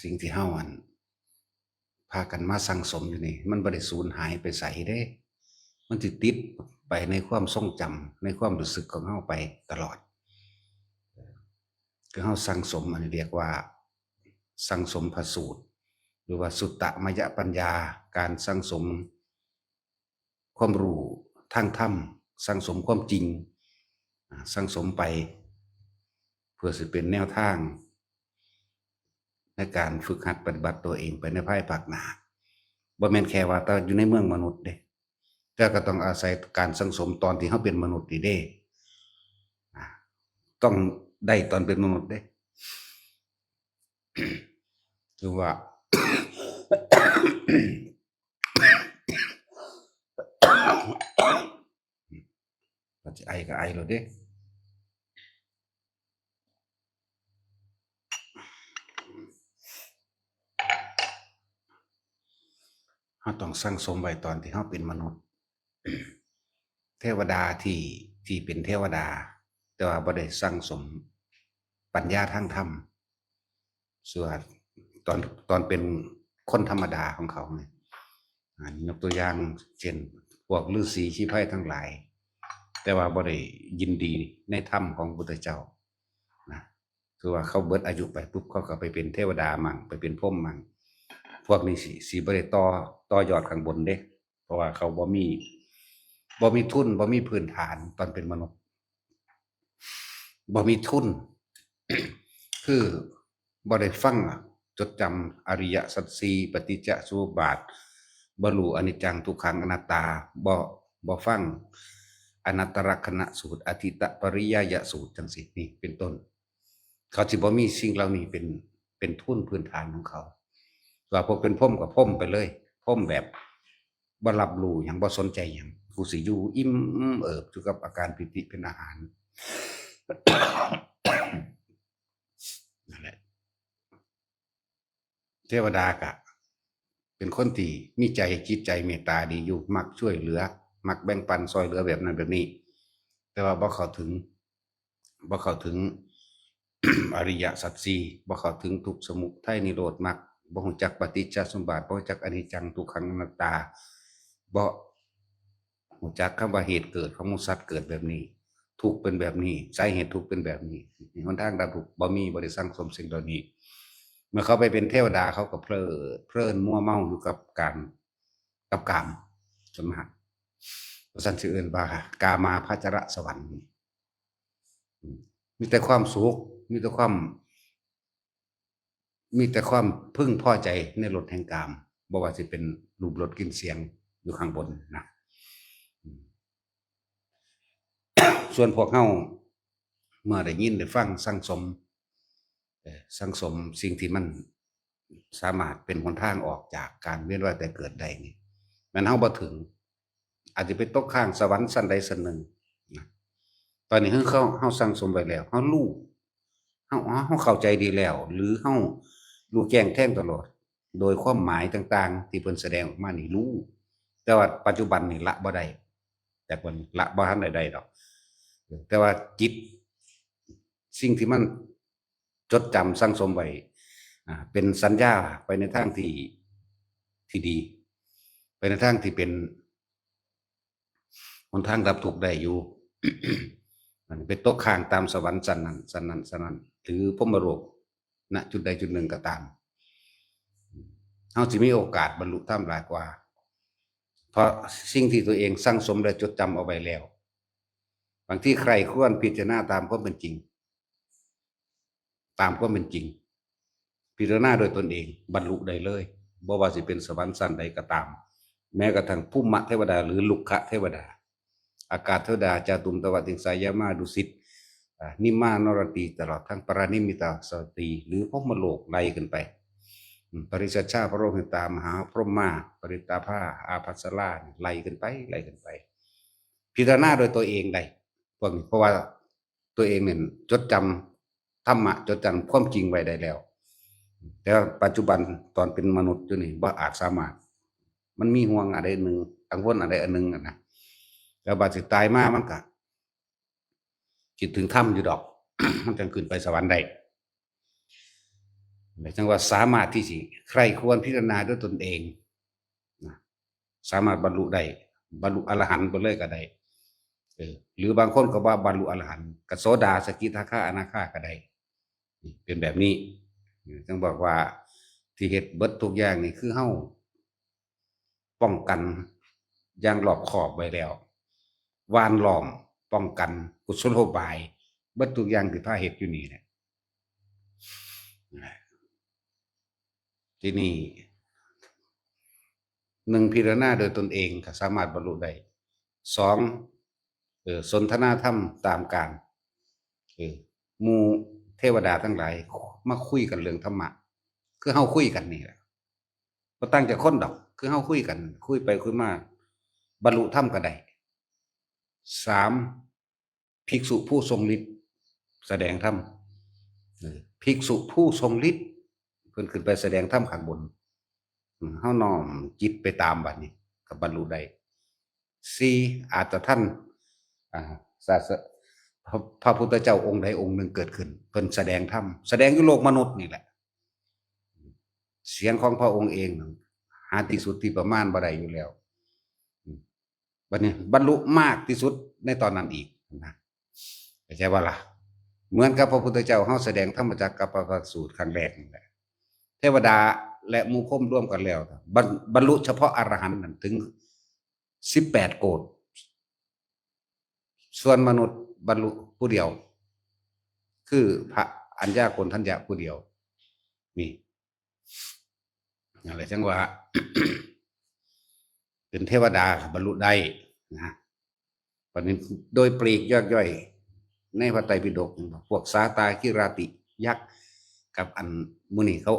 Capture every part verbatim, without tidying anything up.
สิ่งที่เฮาอัน พากันมาสั่งสมอยู่นี่ มันบ่ได้สูญหายไปไสเด้ มันสิติดไปในความทรงจำ ในความรู้สึกของเฮาไปตลอด คือเฮาสั่งสม อันนี้เรียกว่าสั่งสมพระสูตร หรือว่าสุตตมยปัญญา การสั่งสมความรู้ทางธรรม สั่งสมความจริง อ่า สั่งสมไป เพื่อสิเป็นแนวทาง ในการฝึกหัดปฏิบัติตัวเองไปในภายภาคหน้า บ่แม่นแค่ว่าแต่อยู่ในเมืองมนุษย์เด้ แต่ก็ต้องอาศัยการสั่งสมตอนที่เฮาเป็นมนุษย์นี่เด้ อ่า ต้องได้ตอนเป็นมนุษย์เด้ คือว่า ก็สิไอก็ไอโลดเด้ เฮาต้องสั่งสมไว้ตอนที่เฮาเป็นมนุษย์ เทวดาที่ ที่เป็นเทวดา แต่ว่าบ่ได้สั่งสมปัญญาทางธรรม ส่วนตอน ตอนเป็นคนธรรมดาของเขาเนี่ย อ่า ยกตัวอย่างเช่น พวกฤๅษีชีไพรทั้งหลาย แต่ว่าบ่ได้ยินดีในธรรมของพระพุทธเจ้านะ คือว่าเขาเบิดอายุไปปุ๊บ เขาก็ไปเป็นเทวดามั่ง ไปเป็นพรหมมั่ง พวกนี้สิ สิบ่ได้ต่อ ต่อยอดข้างบนเด้ เพราะว่าเขาบ่มี บ่มีทุน บ่มีพื้นฐานตอนเป็นมนุษย์ บ่มีทุน คือบ่ได้ฟังอะ จดจำอริยสัจสี่ ปฏิจจสมุปบาท บ่รู้อนิจจัง ทุกขัง อนัตตา บ่ บ่ฟังอนัตตลักษณสูตร อธิตปริยายสูตรจังซี้ นี่เป็นต้น เขาสิบ่มีสิ่งเหล่านี้เป็น เป็นทุนพื้นฐานของเขา ว่าพวกเป็นพรหมก็พรหมไปเลย พรหมแบบบ่รับรู้หยัง บ่สนใจหยัง กูสิอยู่อิ่มเอิบอยู่กับอาการปีติเป็นอาหาร นั่นแหละ เทวดากะ เป็นคนที่มีใจ จิตใจเมตตาดีอยู่ มักช่วยเหลือ มักแบ่งปันซอยเหลือแบบนั้นแบบนี้ แต่ว่าบ่เข้าถึง บ่เข้าถึง อริยสัจสี่ บ่เข้าถึงทุกข์สมุทัยนิโรธมรรค บ่รู้จักปฏิจจสมุปบาท บ่รู้จักอนิจจัง ทุกขัง อนัตตา บ่รู้จักคำว่าเหตุเกิดของหมู่สัตว์เกิดแบบนี้ ทุกข์เป็นแบบนี้ สาเหตุทุกข์เป็นแบบนี้ หนทางดับทุกข์บ่มี บ่ได้สั่งสมสิ่งเหล่านี้ เมื่อเขาไปเป็นเทวดา เขาก็เพลิดเพลินมัวเมาอยู่กับการ กับกาม ส่วนมาก เพราะฉะนั้นสิเอิ้นว่ากามาพาจรสวรรค์ อืม มีแต่ความสุข มีแต่ความ มีแต่ความพึงพอใจในรสแห่งกาม บ่ว่าสิเป็นรูปรสกลิ่นเสียงอยู่ข้างบนนะ อืม ส่วนพวกเฮาเมื่อได้ยินได้ฟังสั่งสม เอ่อ สั่งสมสิ่งที่มันสามารถเป็นหนทางออกจากการเวียนว่ายตายเกิดได้นี่ แม่นเฮาบ่ถึง อาจจะไปตกค้างสวรรค์ชั้นใดชั้นหนึ่งนะ ตอนนี้เฮา เฮาสั่งสมไว้แล้ว เฮารู้ เฮา เฮาเข้าใจดีแล้ว หรือเฮารู้แจ้งแทงตลอด โดยความหมายต่างๆ ที่เพิ่นแสดงออกมานี่รู้ แต่ว่าปัจจุบันนี่ละบ่ได้ แต่เพิ่นละบ่ทันได้ได้ดอก แต่ว่าจิต สิ่งที่มันจดจำสั่งสมไว้ อ่า เป็นสัญญาไปในทางที่ ที่ดี ไปในทางที่เป็น หนทางดับทุกข์ได้อยู่ มันไปตกค้างตามสวรรค์ชั้นนั้น ชั้นนั้น ชั้นนั้น หรือพรหมโลก ณ จุดใดจุดหนึ่งก็ตาม เฮาสิมีโอกาสบรรลุธรรมหลายกว่า เพราะสิ่งที่ตัวเองสั่งสมและจดจำเอาไว้แล้ว บางทีใคร่ครวญพิจารณาตามความเป็นจริง ตามความเป็นจริง พิจารณาโดยตนเอง บรรลุได้เลย บ่ว่าสิเป็นสวรรค์ชั้นใดก็ตาม แม้กระทั่งภูมิเทวดาหรือลุกขเทวดา อากาศเทวดา จาตุมตวติงสายามาดุสิต อ่า นิมมานรตี ตลอดทั้งปารานิมิตสตรี หรือพรหมโลกไล่ขึ้นไป อืม ปริสัชชา พโรหิตา มหาพรหมา ปริตตาภา อาภัสรา ไล่ขึ้นไป ไล่ขึ้นไป พิจารณาโดยตัวเองได้ พวกนี้ เพราะว่าตัวเองเนี่ยจดจำธรรมะ จดจำความจริงไว้ได้แล้ว แต่ว่าปัจจุบันตอนเป็นมนุษย์อยู่นี่บ่อาจสามารถ มันมีห่วงอะไรหนึ่ง กังวลอะไรอันหนึ่งอะนะ แล้วบาดสิตายมามันก็คิดถึงธรรมอยู่ดอก มันจังขึ้นไปสวรรค์ได้ จั่งว่าสามารถที่สิใคร่ครวญพิจารณาด้วยตนเองนะ สามารถบรรลุได้ บรรลุอรหันต์ไปเลยก็ได้ เออ หรือบางคนก็ว่าบรรลุอรหันต์ ก็โสดา สกิทาคา อนาคาก็ได้ เป็นแบบนี้ จั่งบอกว่าที่เฮ็ดเบิดทุกอย่างนี่คือเฮาป้องกันอย่างรอบคอบไว้แล้ว หว่านล้อมป้องกันกุศโลบาย เบิดทุกอย่างที่พาเฮ็ดอยู่นี่แหละ ทีนี้ หนึ่ง พิจารณาโดยตนเองก็สามารถบรรลุได้ สอง เอ่อ สนทนาธรรมตามการ เออ หมู่เทวดาทั้งหลายมาคุยกันเรื่องธรรมะ คือเฮาคุยกันนี่แหละ บ่ต่างจากคนดอก คือเฮาคุยกัน คุยไปคุยมา บรรลุธรรมก็ได้ สาม ภิกษุผู้ทรงฤทธิ์แสดงธรรม เออ ภิกษุผู้ทรงฤทธิ์ เพิ่นขึ้นไปแสดงธรรมข้างบน อืม เฮาน้อมจิตไปตามบัดนี้ ก็บรรลุได้ สี่ อาจจะทัน อ่า ศาส- พระ- พระพุทธเจ้าองค์ใดองค์หนึ่งเกิดขึ้น เพิ่นแสดงธรรม แสดงอยู่โลกมนุษย์นี่แหละ เสียงของพระองค์เอง หาที่สุดที่ประมาณบ่ได้อยู่แล้ว อืม บัดนี้บรรลุมากที่สุดในตอนนั้นอีกนะ เข้าใจบ่ล่ะ เหมือนกับพระพุทธเจ้าเฮาแสดงธรรมจักรกัปปวัตนสูตรครั้งแรกนี่แหละ เทวดาและหมู่พรหมรวมกันแล้ว บรร- บรรลุเฉพาะอรหันต์นั่นถึงสิบแปดโกฏ ส่วนมนุษย์บรรลุผู้เดียว คือพระอัญญาโกณฑัญญะผู้เดียว นี่ นั่นแหละจั่งว่า เป็นเทวดาบรรลุได้นะ บัดนี้โดยปลีกย่อยๆ ในพระไตรปิฎก พวกสาตาคิราติยักษ์กับอันหมู่นี้เขา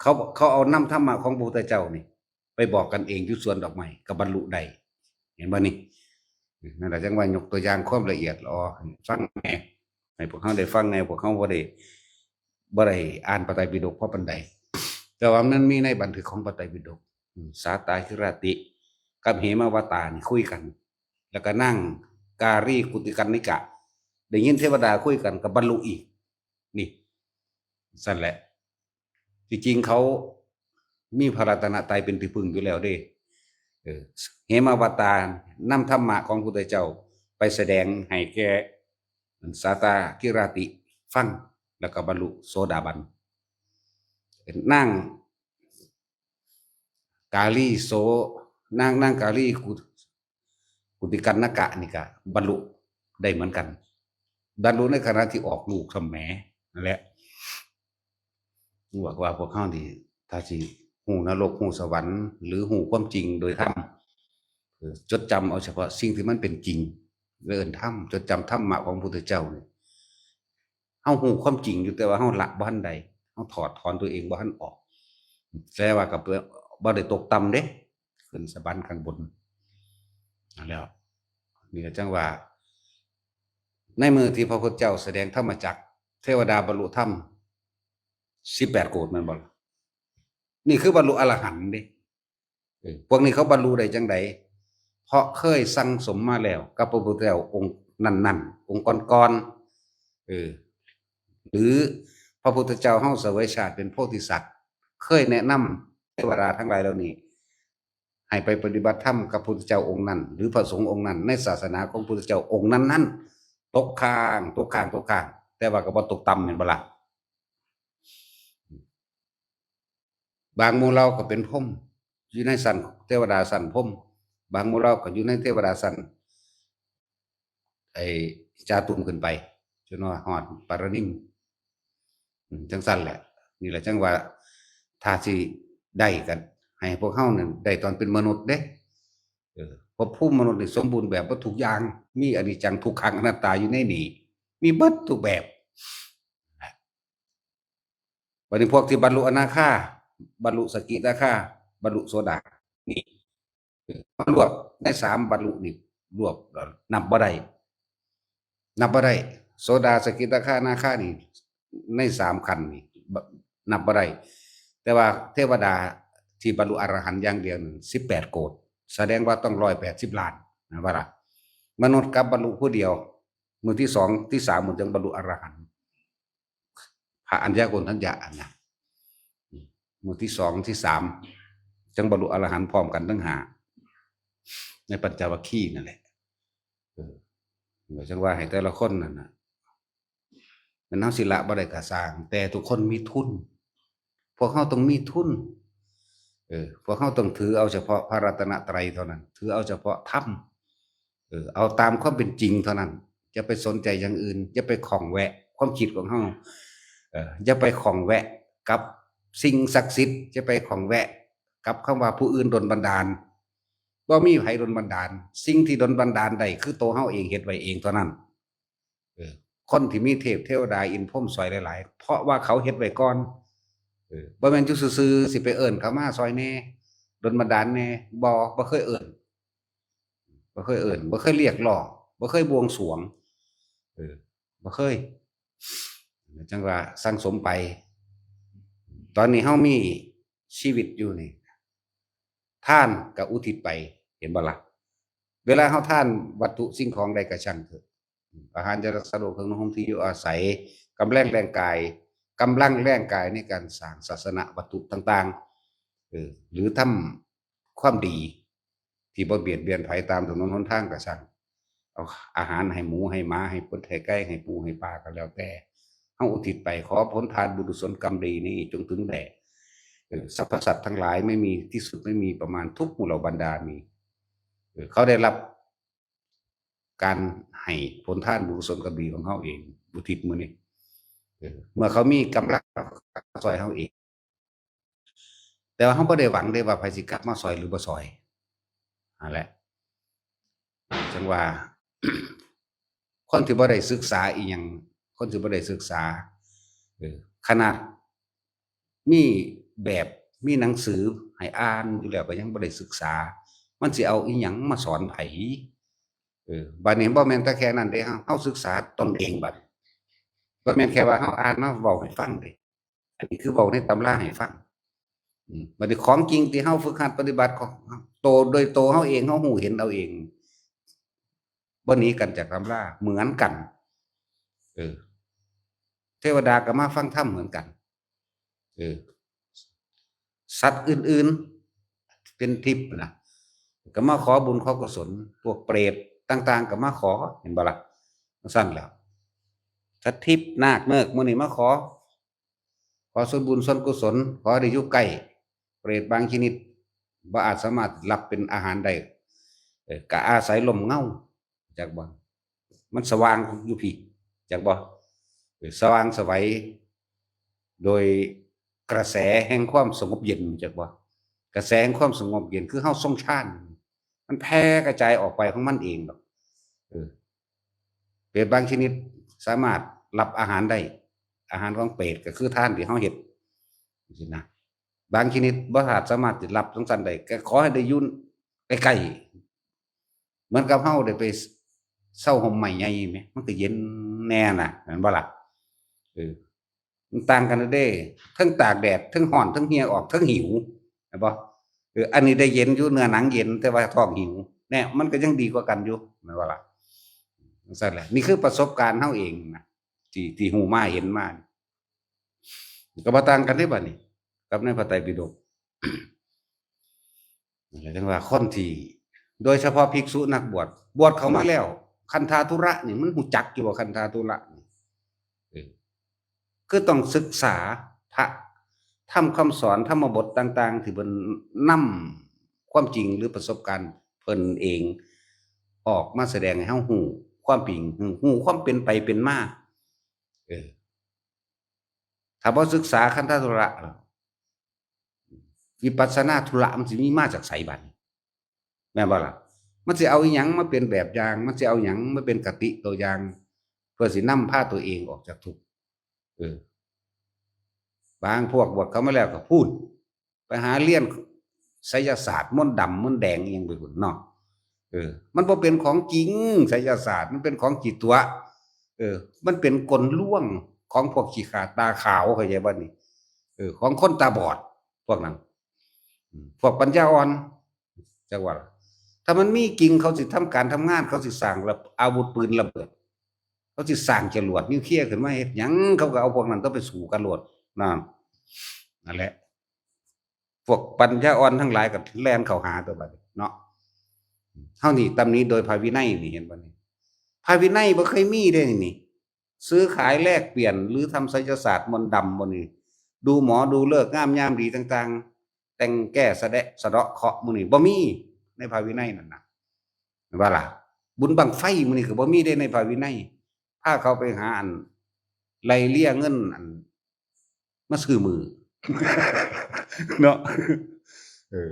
เขา- เขาเอานำธรรมะของพระพุทธเจ้านี่ ไปบอกกันเองอยู่สวนดอกไม้ก็บรรลุได้ เห็นบ่นี่ นั่นแหละจั่งว่ายกตัวอย่างความละเอียดละออให้ฟังแหน่ ให้พวกเฮาได้ฟังแหน่ พวกเฮาบ่ได้ บ่ได้อ่านพระไตรปิฎกพอปานใด แต่ว่ามันมีในบันทึกของพระไตรปิฎก อืม สาตาคิราติกับเหมาวตานี่คุยกัน แล้วก็นางกาลีกุติกัณณิกะ ได้ยินเทวดาคุยกันก็บรรลุอีก นี่ ซั่นแหละ ที่จริงเขามีพระรัตนตรัยเป็นที่พึ่งอยู่แล้วเด้ เออ เหมาวตานำธรรมะของพุทธเจ้าไปแสดงให้แก่สาตาคิราติฟัง แล้วก็บรรลุโสดาบัน นางกาลีโส- นาง- นางกาลีกุ- กุติกัณณกะนี่ก็บรรลุได้เหมือนกัน บรรลุในขณะที่ออกลูกสแหมนั่นแหละ บอกว่าพวกเฮานี่ ถ้าสิฮู้นรกฮู้สวรรค์ หรือฮู้ความจริงโดยธรรม เออ จดจำเอาเฉพาะสิ่งที่มันเป็นจริง เอิ้นธรรม จดจำธรรมะของพระพุทธเจ้านี่ เฮาฮู้ความจริงอยู่ แต่ว่าเฮาละบ่ทันได้ เฮาถอดถอนตัวเองบ่ทันออก แต่ว่าก็บ่- บ่ได้ตกต่ำเด้ ขึ้นสวรรค์ข้างบน นั่นแหล้ว นี่ก็จั่งว่า ในมื้อที่พระพุทธเจ้าแสดงธรรมจักร เทวดาบรรลุธรรมสิบแปดโกฏ แม่นบ่ล่ะ นี่คือบรรลุอรหันต์เด้ เออ พวกนี้เขาบรรลุได้จั่งใด เพราะเคยสั่งสมมาแล้วกับพระพุทธเจ้าองค์นั้นๆ องค์ก่อนๆ เออ หรือพระพุทธเจ้าเฮาเสวยชาติเป็นโพธิสัตว์ เคยแนะนำเทวดาทั้งหลายเหล่านี้ ให้ไปปฏิบัติธรรมกับพุทธเจ้าองค์นั้น หรือพระสงฆ์องค์นั้น ในศาสนาของพุทธเจ้าองค์นั้นๆ ตกค้าง ตกค้าง ตกค้าง แต่ว่าก็บ่ตกต่ำ แม่นบ่ล่ะ บางหมู่เหล่าก็เป็นพรหม อยู่ในชั้นเทวดาชั้นพรหม บางหมู่เหล่าก็อยู่ในเทวดาชั้น ไอ้จาตุมขึ้นไป จนว่าฮอดปารนิม อืม จั่งซั่นแหละ นี่แหละจั่งว่า ถ้าสิได้ก็ให้พวกเฮานั่นได้ตอนเป็นมนุษย์เด้ เออ ภพภูมิมนุษย์นี่สมบูรณ์แบบเบิดทุกอย่าง มีอนิจจังทุกขังอนัตตาอยู่ในนี่ มีเบิดทุกแบบ บัดนี้พวกที่บรรลุอนาคา บรรลุสกิทาคา บรรลุโสดา นี่ เออ มารวบในสามบรรลุนี่ รวบแล้วนับบ่ได้ นับบ่ได้ โสดา สกิทาคา อนาคานี่ ในสามขั้นนี่ บ่- นับบ่ได้ แต่ว่าเทวดาที่บรรลุอรหันต์อย่างเดียวนั่นสิบแปดโกฏ แสดงว่าต้องร้อยแปดสิบล้าน นะว่าล่ะ มนุษย์กลับบรรลุผู้เดียว มื้อที่สอง ที่สาม มันจึงบรรลุอรหันต์ พระอัญญาโกณฑัญญะนะ หมู่ที่สองที่สาม จั่งบรรลุอรหันต์พร้อมกันทั้งห้า ในปัญจวัคคีย์นั่นแหละ เออ จั่งว่าให้แต่ละคนนั่นน่ะ แม่นเฮาสิละบ่ได้ก็ซ่าง แต่ทุกคนมีทุน พวกเฮาต้องมีทุน เออ พวกเฮาต้องถือเอาเฉพาะพระรัตนตรัยเท่านั้น ถือเอาเฉพาะธรรม เออ เอาตามความเป็นจริงเท่านั้น อย่าไปสนใจอย่างอื่น อย่าไปข้องแวะความคิดของเฮา เออ อย่าไปข้องแวะกับสิ่งศักดิ์สิทธิ์ อย่าไปข้องแวะกับคำว่าผู้อื่นดลบันดาล บ่มีไผดลบันดาล สิ่งที่ดลบันดาลได้คือตัวเฮาเองเฮ็ดไว้เองเท่านั้น เออ คนที่มีเทพเทวดาอินทร์พรหมซอยหลายๆ เพราะว่าเขาเฮ็ดไว้ก่อน เออ บ่แม่นอยู่ซื่อๆ สิไปเอิ้นเขามาซอยแหน่ ดลบันดาลแหน่ บ่ บ่เคยเอิ้น บ่เคยเอิ้น บ่เคยเรียกร้อง บ่เคยบวงสรวง เออ บ่เคย จั่งว่าสั่งสมไป ตอนนี้เฮามีชีวิตอยู่นี่ ทานก็อุทิศไป เห็นบ่ล่ะ เวลาเฮาทานวัตถุสิ่งของใดก็ช่างเถอะ อาหาร ยารักษาโรค เครื่องนุ่งห่ม ที่อยู่อาศัย กำลังแรงกาย กำลังแรงกายในการสร้างศาสนวัตถุต่างๆ เออ หรือทำความดี ที่บ่เบียดเบียนไผตามถนนหนทางก็ช่าง เอาอาหารให้หมูให้หมา ให้เป็ดให้ไก่ ให้ปูให้ปลาก็แล้วแต่ เฮาอุทิศไป ขอผลทานบุญกุศลกรรมดีนี้จงถึงแด่ เออ สรรพสัตว์ทั้งหลาย ไม่มีที่สุด ไม่มีประมาณ ทุกหมู่เหล่าบรรดามี เออ เขาได้รับการให้ผลทานบุญกุศลกรรมดีของเฮาเอง อุทิศมื้อนี้ เออ เมื่อเขามีกำลังซอยเฮาเอง แต่ว่าเฮาบ่ได้หวังเด้ว่าไผสิกลับมาซอยหรือบ่ซอย นั่นแหละ จั่งว่า คนที่บ่ได้ศึกษาอีหยัง คนที่บ่ได้ศึกษา เออ ขนาดมีแบบ มีหนังสือให้อ่านอยู่แล้วก็ยังบ่ได้ศึกษา มันสิเอาอีหยังมาสอนไผ เออ บัดนี้บ่แม่นแต่แค่นั้นเด้ เฮา เฮาศึกษาตนเองบัด บ่แม่นแค่ว่าเฮาอ่านมาเว้าให้ฟังเด้ อันนี้คือเว้าในตำราให้ฟัง อืม บัดนี้ของจริงที่เฮาฝึกหัดปฏิบัติของโตโดยโตเฮาเอง เฮาฮู้เห็นเอาเอง บ่หนีกันจากตำรา เหมือนกัน เออ เทวดาก็มาฟังธรรมเหมือนกัน เออ สัตว์อื่นๆ เป็นทิพย์นะ ก็มาขอบุญขอกุศล พวกเปรตต่างๆ ก็มาขอ เห็นบ่ล่ะ จั่งซั้นแหล้ว สัตว์ทิพย์ นาคเงือก หมู่นี้มาขอ ขอส่วนบุญส่วนกุศล ขอได้อยู่ใกล้ เปรตบางชนิด บ่อาจสามารถรับเป็นอาหารได้ เอ่อ ก็อาศัยร่มเงา จักบ่ มันสว่างอยู่พี้ จักบ่ เอ่อ สว่างไสว โดยกระแสแห่งความสงบเย็น จักบ่ กระแสแห่งความสงบเย็น คือเฮาทรงฌาน มันแผ่กระจายออกไปของมันเองดอก เออ เปรตบางชนิดสามารถรับอาหารได้ อาหารของเปรตก็คือทานที่เฮาเฮ็ด จั่งซี้นะ บางชนิดบ่อาจสามารถสิรับจั่งซั้นได้ ก็ขอให้ได้อยู่ใกล้ๆ เหมือนกับเฮาได้ไปเซาฮ่มไม้ใหญ่แหม มันก็เย็นแน่น่ะ แม่นบ่ล่ะ เออ มันต่างกันเด้ เทิงตากแดด เทิงร้อน เทิงเหี่ยออก เทิงหิว เห็นบ่ เออ อันนี้ได้เย็นอยู่ เนื้อหนังเย็น แต่ว่าท้องหิว เนี่ย มันก็ยังดีกว่ากันอยู่ แม่นบ่ล่ะ จั่งซั้นแหละ นี่คือประสบการณ์เฮาเองนะ ที่ ที่ฮู้มาเห็นมา ก็บ่ต่างกันเด้บัดนี้ กับในพระไตรปิฎก นั่นแหละ จั่งว่าคนที่ โดยเฉพาะภิกษุนักบวช บวชเข้ามาแล้ว คันธาธุระนี่มันฮู้จักอยู่บ่ คันธาธุระนี่ เออ คือต้องศึกษาพระธรรมคำสอน ธรรมบทต่างๆ ที่เพิ่นนำความจริงหรือประสบการณ์เพิ่นเอง ออกมาแสดงให้เฮาฮู้ความจริง ฮู้ความเป็นไปเป็นมา เออ ถ้าบ่ศึกษาคันธาธุระ วิปัสสนาธุระมันสิมีมาจากไสบัดนี้ แม่นบ่ล่ะ มันสิเอาอิหยังมาเป็นแบบอย่าง มันสิเอาหยังมาเป็นคติตัวอย่าง เพื่อสินำพาตัวเองออกจากทุกข์ เออ บางพวกบวชเข้ามาแล้วก็พูด ไปหาเรียนไสยศาสตร์ มนต์ดำมนต์แดงอิหยังไปพู้นเนาะ เออ มันบ่เป็นของจริง ไสยศาสตร์ มันเป็นของขี้ตั๋ว เออ มันเป็นกลลวงของพวกขี้ขลาดตาขาว เข้าใจบ่นี่ เออ ของคนตาบอด พวกนั้น อืม พวกปัญญาอ่อน จักว่าล่ะ ถ้ามันมีจริง เขาสิทำการทำงาน เขาสิสร้างระ อาวุธปืนระเบิด เขาสิสร้างจรวดนิวเคลียร์ขึ้นมาเฮ็ดหยัง เขาก็เอาพวกนั้นก็ไปสู้กันโลด นั่น นั่นแหละ พวกปัญญาอ่อนทั้งหลายก็แล่นเข้าหาตัวบัดนี้เนาะ เฮานี่ตำหนิโดยพระวินัยนี่ เห็นบ่นี่ พระวินัยบ่เคยมีเด้นี่ ซื้อขายแลกเปลี่ยนหรือทำไสยศาสตร์มนต์ดำบ่นี่ ดูหมอดูฤกษ์งามยามดีต่างๆ แต่งแก้สะเดาะสะเดาะเคราะห์มื้อนี้บ่มีในพระวินัยนั่นน่ะ ว่าล่ะ บุญบั้งไฟมื้อนี้ก็บ่มีเด้ในพระวินัย พาเขาไปหาอันไล่เลี่ยเงินอัน มาซื้อมือ เนาะ เออ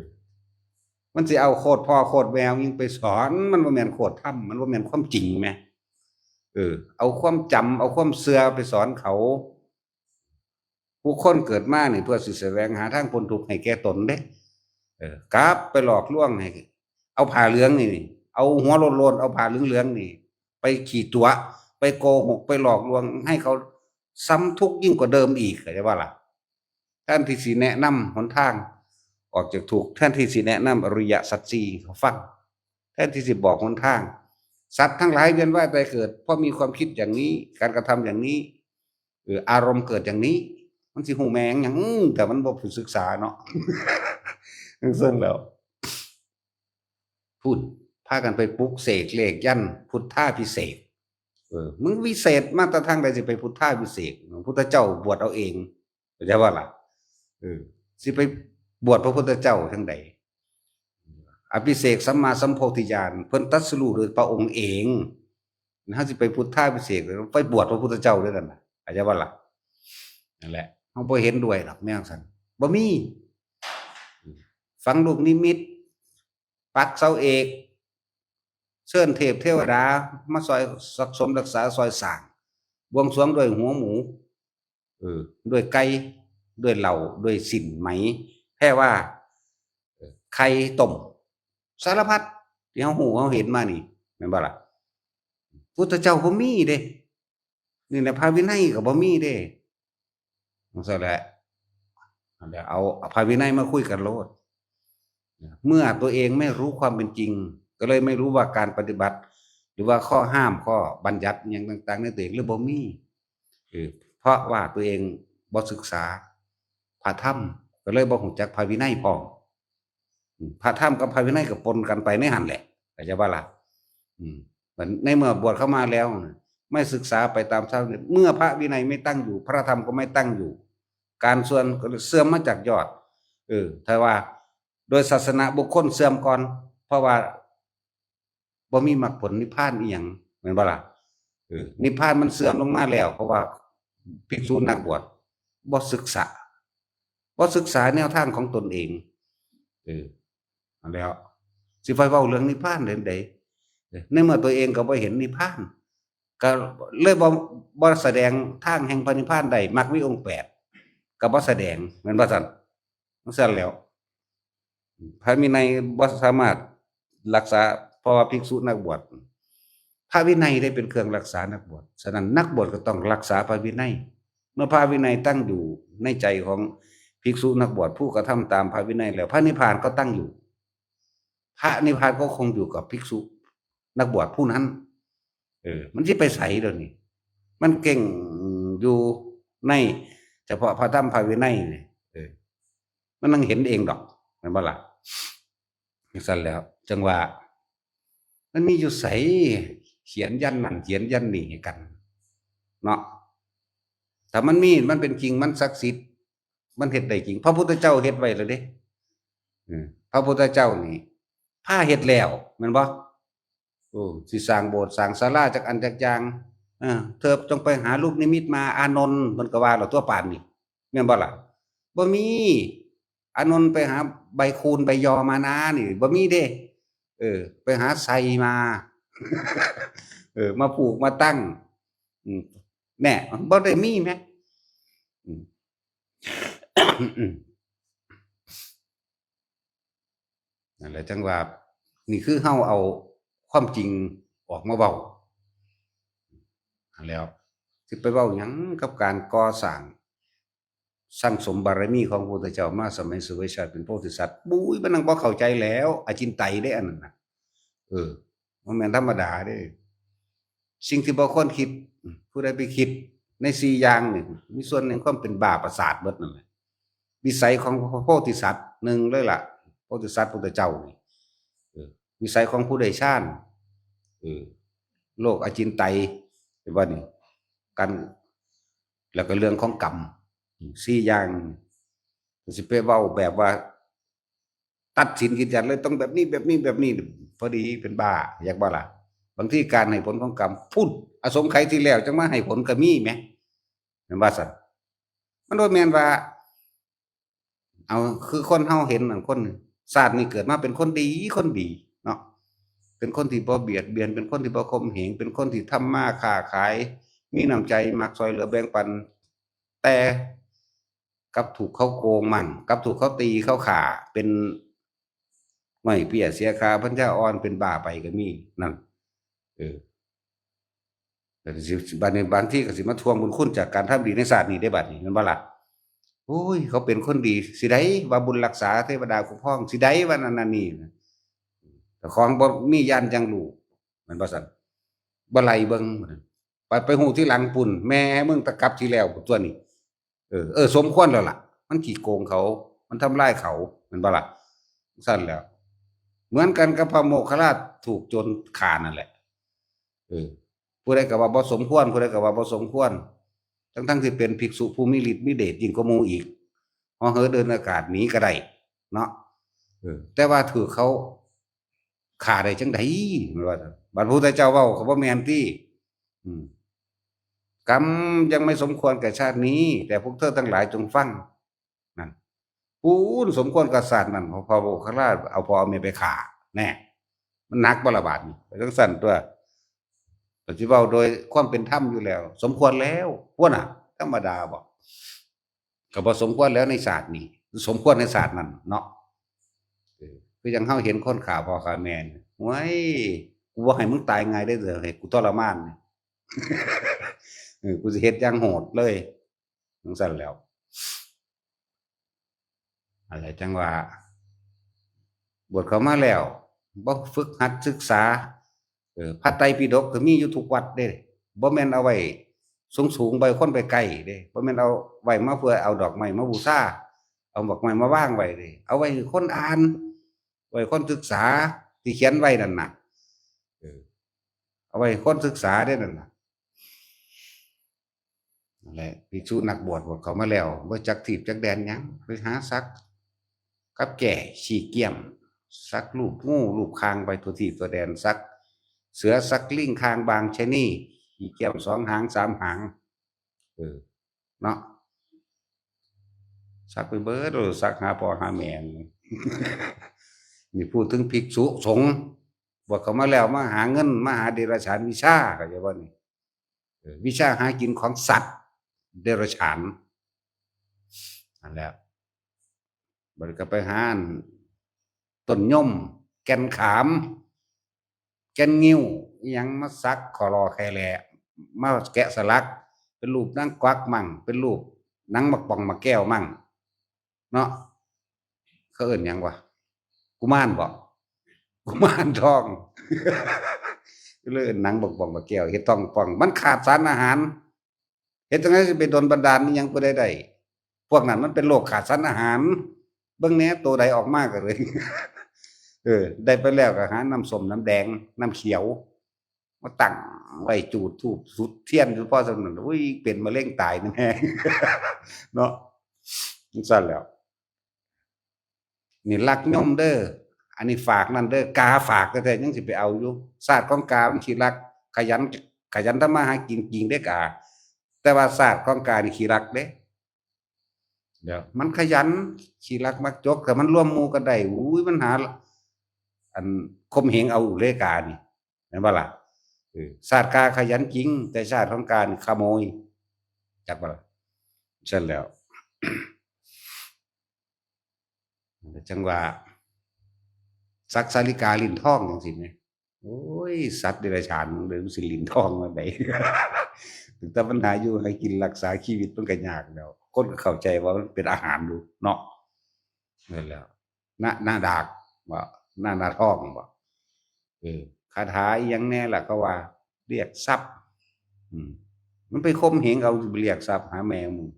มันสิเอาโคตรพ่อโคตรแม่ยิ่งไปสอน มันบ่แม่นโคตรธรรม มันบ่แม่นความจริงแหม เออ เอาความจำ เอาความเชื่อไปสอนเขา ผู้คนเกิดมานี่เพื่อสิแสวงหาทางพ้นทุกข์ให้แก่ตนเด้ เออ กลับไปหลอกลวงให้ เอาผ้าเหลืองนี่ เอาหัวโลนๆ เอาผ้าเหลืองๆ นี่ ไปขี่ตั๋ว ไปโกหก ไปหลอกลวง ให้เขาซ้ำทุกข์ยิ่งกว่าเดิมอีก เข้าใจบ่ล่ะ แทนที่สิแนะนำหนทางออกจากทุกข์ แทนที่สิแนะนำอริยสัจสี่ให้เขาฟัง แทนที่สิบอกหนทาง สัตว์ทั้งหลายเวียนว่ายตายเกิด เพราะมีความคิดอย่างนี้ การกระทำอย่างนี้ เออ อารมณ์เกิดอย่างนี้ มันสิฮู้แม่งหยัง อืม แต่มันบ่ผู้ศึกษาเนาะ จั่งซั่นแล้ว พูด พากันไปปลุกเสกเลขยันต์พุทธาภิเษก เออ มึงวิเศษมาแต่ทางใดสิไปพุทธาภิเษก พุทธเจ้าบวชเอาเอง เข้าใจบ่ล่ะ เออ สิไปบวชพระพุทธเจ้าทางใด อภิเษกสัมมาสัมโพธิญาณ เพิ่นตรัสรู้โดยพระองค์เอง เฮาสิไปพุทธาภิเษก ไปบวชพระพุทธเจ้าด้วยกันน่ะ เข้าใจบ่ล่ะ นั่นแหละ เฮาบ่เห็นด้วยดอกแนวซั่น บ่มี ฝังลูกนิมิต ปักเสาเอก เชิญเทพเทวดามาซอยสะสมรักษาซอยสร้าง บวงสรวงด้วยหัวหมู เออ ด้วยไก่ ด้วยเหล้า ด้วยสิ้นไหม แพรว่า เออ ไข่ต้ม สารพัดที่เฮาฮู้เฮาเห็นมานี่ แม่นบ่ล่ะ พุทธเจ้าบ่มีเด้ นี่แหละพระวินัยก็บ่มีเด้ จั่งซั่นแหละ เดี๋ยวเอา เอาพระวินัยมาคุยกันโลด เมื่อตัวเองไม่รู้ความเป็นจริง ก็เลยไม่รู้ว่าการปฏิบัติ หรือว่าข้อห้ามข้อบัญญัติอิหยังต่างๆ ในตัวเองเลยบ่มี เออ เพราะว่าตัวเองบ่ศึกษาพระธรรม ก็เลยบ่ฮู้จักพระวินัยพร้อม อืม พระธรรมกับพระวินัยก็ปนกันไปในหั่นแหละ เข้าใจบ่ล่ะ อืม มันในเมื่อบวชเข้ามาแล้วน่ะ ไม่ศึกษาไปตามธรรม เมื่อพระวินัยไม่ตั้งอยู่ พระธรรมก็ไม่ตั้งอยู่ การส่วนก็เสื่อมมาจากยอด เออ ถ้าว่าโดยศาสนาบุคคลเสื่อมก่อน เพราะว่าบ่มีมรรคผลนิพพานอีหยัง แม่นบ่ล่ะ เออ นิพพานมันเสื่อมลงมาแล้ว เพราะว่าภิกษุนักบวชบ่ศึกษา บ่ศึกษาแนวทางของตนเอง เออ นั่นแหล้ว สิไปเว้าเรื่องนิพพานเรื่องใด เออ ในเมื่อตัวเองก็บ่เห็นนิพพาน ก็เลยบ่ บ่แสดงทางแห่งพระนิพพานได้ มรรคมีองค์แปด ก็บ่แสดง แม่นบ่ซั่น จั่งซั่นแหล้ว พระวินัยบ่สามารถรักษา เพราะว่าภิกษุนักบวช พระวินัยได้เป็นเครื่องรักษานักบวช ฉะนั้นนักบวชก็ต้องรักษาพระวินัย เมื่อพระวินัยตั้งอยู่ในใจของภิกษุนักบวช ผู้กระทำตามพระวินัยแล้ว พระนิพพานก็ตั้งอยู่ พระนิพพานก็คงอยู่กับภิกษุนักบวชผู้นั้น เออ มันสิไปไสเดี๋ยวนี้ มันเก่งอยู่ในเฉพาะพระธรรมพระวินัยนี่ เออ มันนั่งเห็นเองดอก แม่นบ่ล่ะ จั่งซั่นแหล้ว จั่งว่า มันมีอยู่ไส เขียนยันนั่นเขียนยันนี่ให้กัน เนาะ ถ้ามันมี มันเป็นจริง มันศักดิ์สิทธิ์ มันเฮ็ดได้จริง พระพุทธเจ้าเฮ็ดไว้แล้วเด้ เออ พระพุทธเจ้านี่ พาเฮ็ดแล้ว แม่นบ่ โอ้ สิสร้างโบสถ์สร้างศาลาจักอันจักอย่าง เออ เธอจงไปหาลูกนิมิตมา อานนท์ เพิ่นก็ว่าแล้วตัวปานนี้ แม่นบ่ล่ะ บ่มี อานนท์ไปหาใบคูนใบยอมานานี่ บ่มีเด้ เออ ไปหาไซมา เออ มาผูกมาตั้ง อืม แน่ บ่ได้มีแหม อืม นั่นแหละจั่งว่า นี่คือเฮาเอาความจริงออกมาเว้า แล้ว สิไปเว้าหยังกับการก่อสร้าง สั่งสมบารมีของพระพุทธเจ้ามาสมัยเสวยชาติเป็นโพธิสัตว์ บุ้ย มันนั่งบ่เข้าใจแล้ว อจินไตยเด้อันนั้นน่ะ เออ บ่แม่นธรรมดาเด้ สิ่งที่บ่ควรคิด ผู้ใดไปคิดในสี่อย่างนี่ มีส่วนแห่งความเป็นบ้าประสาทเบิดนั่นแหละ วิสัยของพระโพธิสัตว์ หนึ่งเลยล่ะ โพธิสัตว์พุทธเจ้านี่ เออ วิสัยของผู้ได้ฌาน เออ โลกอจินไตย เห็นบ่นี่ กัน แล้วก็เรื่องของกรรม สี่อย่าง สิไปเว้าแบบว่า ตัดสินยืนยันเลย ต้องแบบนี้ แบบนี้ แบบนี้ พอดีเป็นบ้า อยากบ่ล่ะ บางทีการให้ผลของกรรม พุ้น อสงไขยที่แล้วจั่งมาให้ผลก็มีแหม แม่นว่าซั่น มันบ่แม่นว่า เอา คือคนเฮาเห็นนั่น คนชาตินี้เกิดมาเป็นคนดี คนดีเนาะ เป็นคนที่บ่เบียดเบียน เป็นคนที่บ่ข่มเหง เป็นคนที่ทำมาค้าขาย มีน้ำใจ มักซ่อยเหลือแบ่งปัน แต่กลับถูกเขาโกงมั่ง กลับถูกเขาตีเขาฆ่า เป็นไม้เปี้ยเสียขา ปัญญาอ่อน เป็นบ้าไปก็มี นั่น เออ แล้วก็สิ บัดนี้บางทีก็สิมาทวงบุญคุณจากการทำดีในชาตินี้ได้บัดนี้ แม่นบ่ล่ะ โอ้ย เขาเป็นคนดี สิได้ว่าบุญรักษา เทวดาคุ้มครอง สิได้ว่านั่นนั่นนี่นะ แต่ของบ่มีญาณยังรู้ แม่นบ่ซั่น บ่ไล่เบิ่ง ไป ไปฮู้ทีหลังปุ้น แม่มึงตะกลับที่แล้วตัวนี้ เออ เออ สมควรแล้วล่ะ มันขี้โกงเขา มันทำลายเขา แม่นบ่ล่ะ ซั่นแล้ว เหมือนกันกับพระโมคคัลลาถูกโจรฆ่านั่นแหละ เออ ผู้ใดก็ว่าบ่สมควร ผู้ใดก็ว่าบ่สมควร ทั้งๆที่เป็นภิกษุผู้มีฤทธิ์มีเดชยิ่งกว่าหมู่อีก เหาะเหินเดินอากาศหนีก็ได้ เนาะ เออ แต่ว่าถูกเขาฆ่าได้จั่งใด แม่นว่า บัดพุทธเจ้าเว้าก็บ่แม่นติ อืม กรรมยังไม่สมควรแก่ชาตินี้ แต่พวกเธอทั้งหลายจงฟัง นั่น ปูนสมควรกับชาตินั้น เพราะพระโมคคัลลาเอาพ่อเอาแม่ไปฆ่า แน่ มันหนักบ่ละบาดนี้ ไปจั่งซั่นตัว ก็สิเว้าโดยความเป็นธรรมอยู่แล้ว สมควรแล้ว พวกน่ะ ธรรมดาบ่ ก็บ่สมควรแล้วในชาตินี้ สมควรในชาตินั้นเนาะ เออ คือจั่งเฮาเห็นคนฆ่าพ่อฆ่าแม่นี่ โอ้ย กูบ่ให้มึงตายง่ายเด้อ ให้กูทรมานนี่ เออ กูสิเฮ็ดอย่างโหดเลย จั่งซั่นแล้ว อะไรจั่งว่า บวชเข้ามาแล้ว บ่ฝึกหัดศึกษา เออ พระไตรปิฎกก็มีอยู่ทุกวัดเด้ บ่แม่นเอาไว้สูงๆ ไว้คนไปใกล้เด้ บ่แม่นเอาไว้มาเพื่อเอาดอกไม้มาบูชา เอาดอกไม้มาวางไว้เด้ เอาไว้ให้คนอ่าน ไว้คนศึกษา ที่เขียนไว้นั่นน่ะ เออ เอาไว้คนศึกษาเด้นั่นน่ะ นั่นแหละ ภิกษุนักบวช บวชเข้ามาแล้ว บ่จักทีบจักแดนหยัง ไปหาสักกับแก้ขี้เกียม สักรูปงูรูปคางไปทั่วทีบทั่วแดน สักเสือสักลิงคางบางชะนี ขี้เกียมสองหางสามหาง เออ เนาะ สักไปเบิด สักหาพ่อหาแม่ นี่พูดถึงภิกษุสงฆ์ บวชเข้ามาแล้ว มาหาเงิน มาหาเดรัจฉานวิชา เข้าใจบ่นี่ เออ วิชาหากินของสัตว์เดรัจฉาน นั่นแหละ บัดนี้ก็ไปหาอันต้นยม แก่นขาม แก่นงิ้ว อิหยังมาสักขอรอแค่แหละ มาแกะสลัก เป็นรูปนางกวักมั่ง เป็นรูปนางหมากป่องหมากแก้วมั่ง เนาะ เขาเอิ้นหยังวะ กุมารบ่ กุมารทอง เลยเอิ้นนางหมากป่องหมากแก้ว เฮ็ดท้องป่อง มันขาดสารอาหาร เฮ็ดจั่งใดสิไปดลบันดาลอิหยังผู้ใดได้ พวกนั้นมันเป็นโรคขาดสารอาหาร เบิ่งแหน่ ตัวใดออกมาก็เลย เออ ได้ไปแล้วก็หาน้ำส้มน้ำแดง น้ำเขียว มาตั้งไว้ จูดธูปจุดเทียนอยู่พอส่ำนั้น อุ้ย เป็นมะเร็งตายแน่ เนาะ จั่งซั่นแล้ว นี่ลักยมเด้อ อันนี้ฝากนั่นเด้อ กาฝากแท้ๆ ยังสิไปเอาอยู่ ชาติของกามันขี้ลัก ขยัน ขยันทำมาหากินจริงเด้อกา แต่ว่าชาติของกานี่ขี้ลักเด้ เดี๋ยว มันขยัน ขี้ลักมักจก แต่มันร่วมหมู่กันได้ อุ้ย มันหา อันข่มเหงเอาอยู่เลยกานี่ แม่นบ่ล่ะ เออ ชาติกาขยันจริง แต่ชาติของกานี่ขโมย จักบ่ล่ะ ซั่นแล้ว จั่งว่า สักสาลิกาลิ้นทองจั่งซี้แหม โอ้ย สัตว์เดรัจฉาน มันเลยมันสิลิ้นทองมาได้ ถึงแต่ปัญหาอยู่ให้กินรักษาชีวิตมันก็ยากแล้ว คนก็เข้าใจว่ามันเป็นอาหารอยู่เนาะ นั่นแหละ หน้า หน้าดากบ่ หน้า หน้าท้องบ่ เออ คาถาอีหยังแน่ล่ะเขาว่า เรียกทรัพย์ อืม มันไปข่มเหงเอา เรียกทรัพย์หาแม่มึง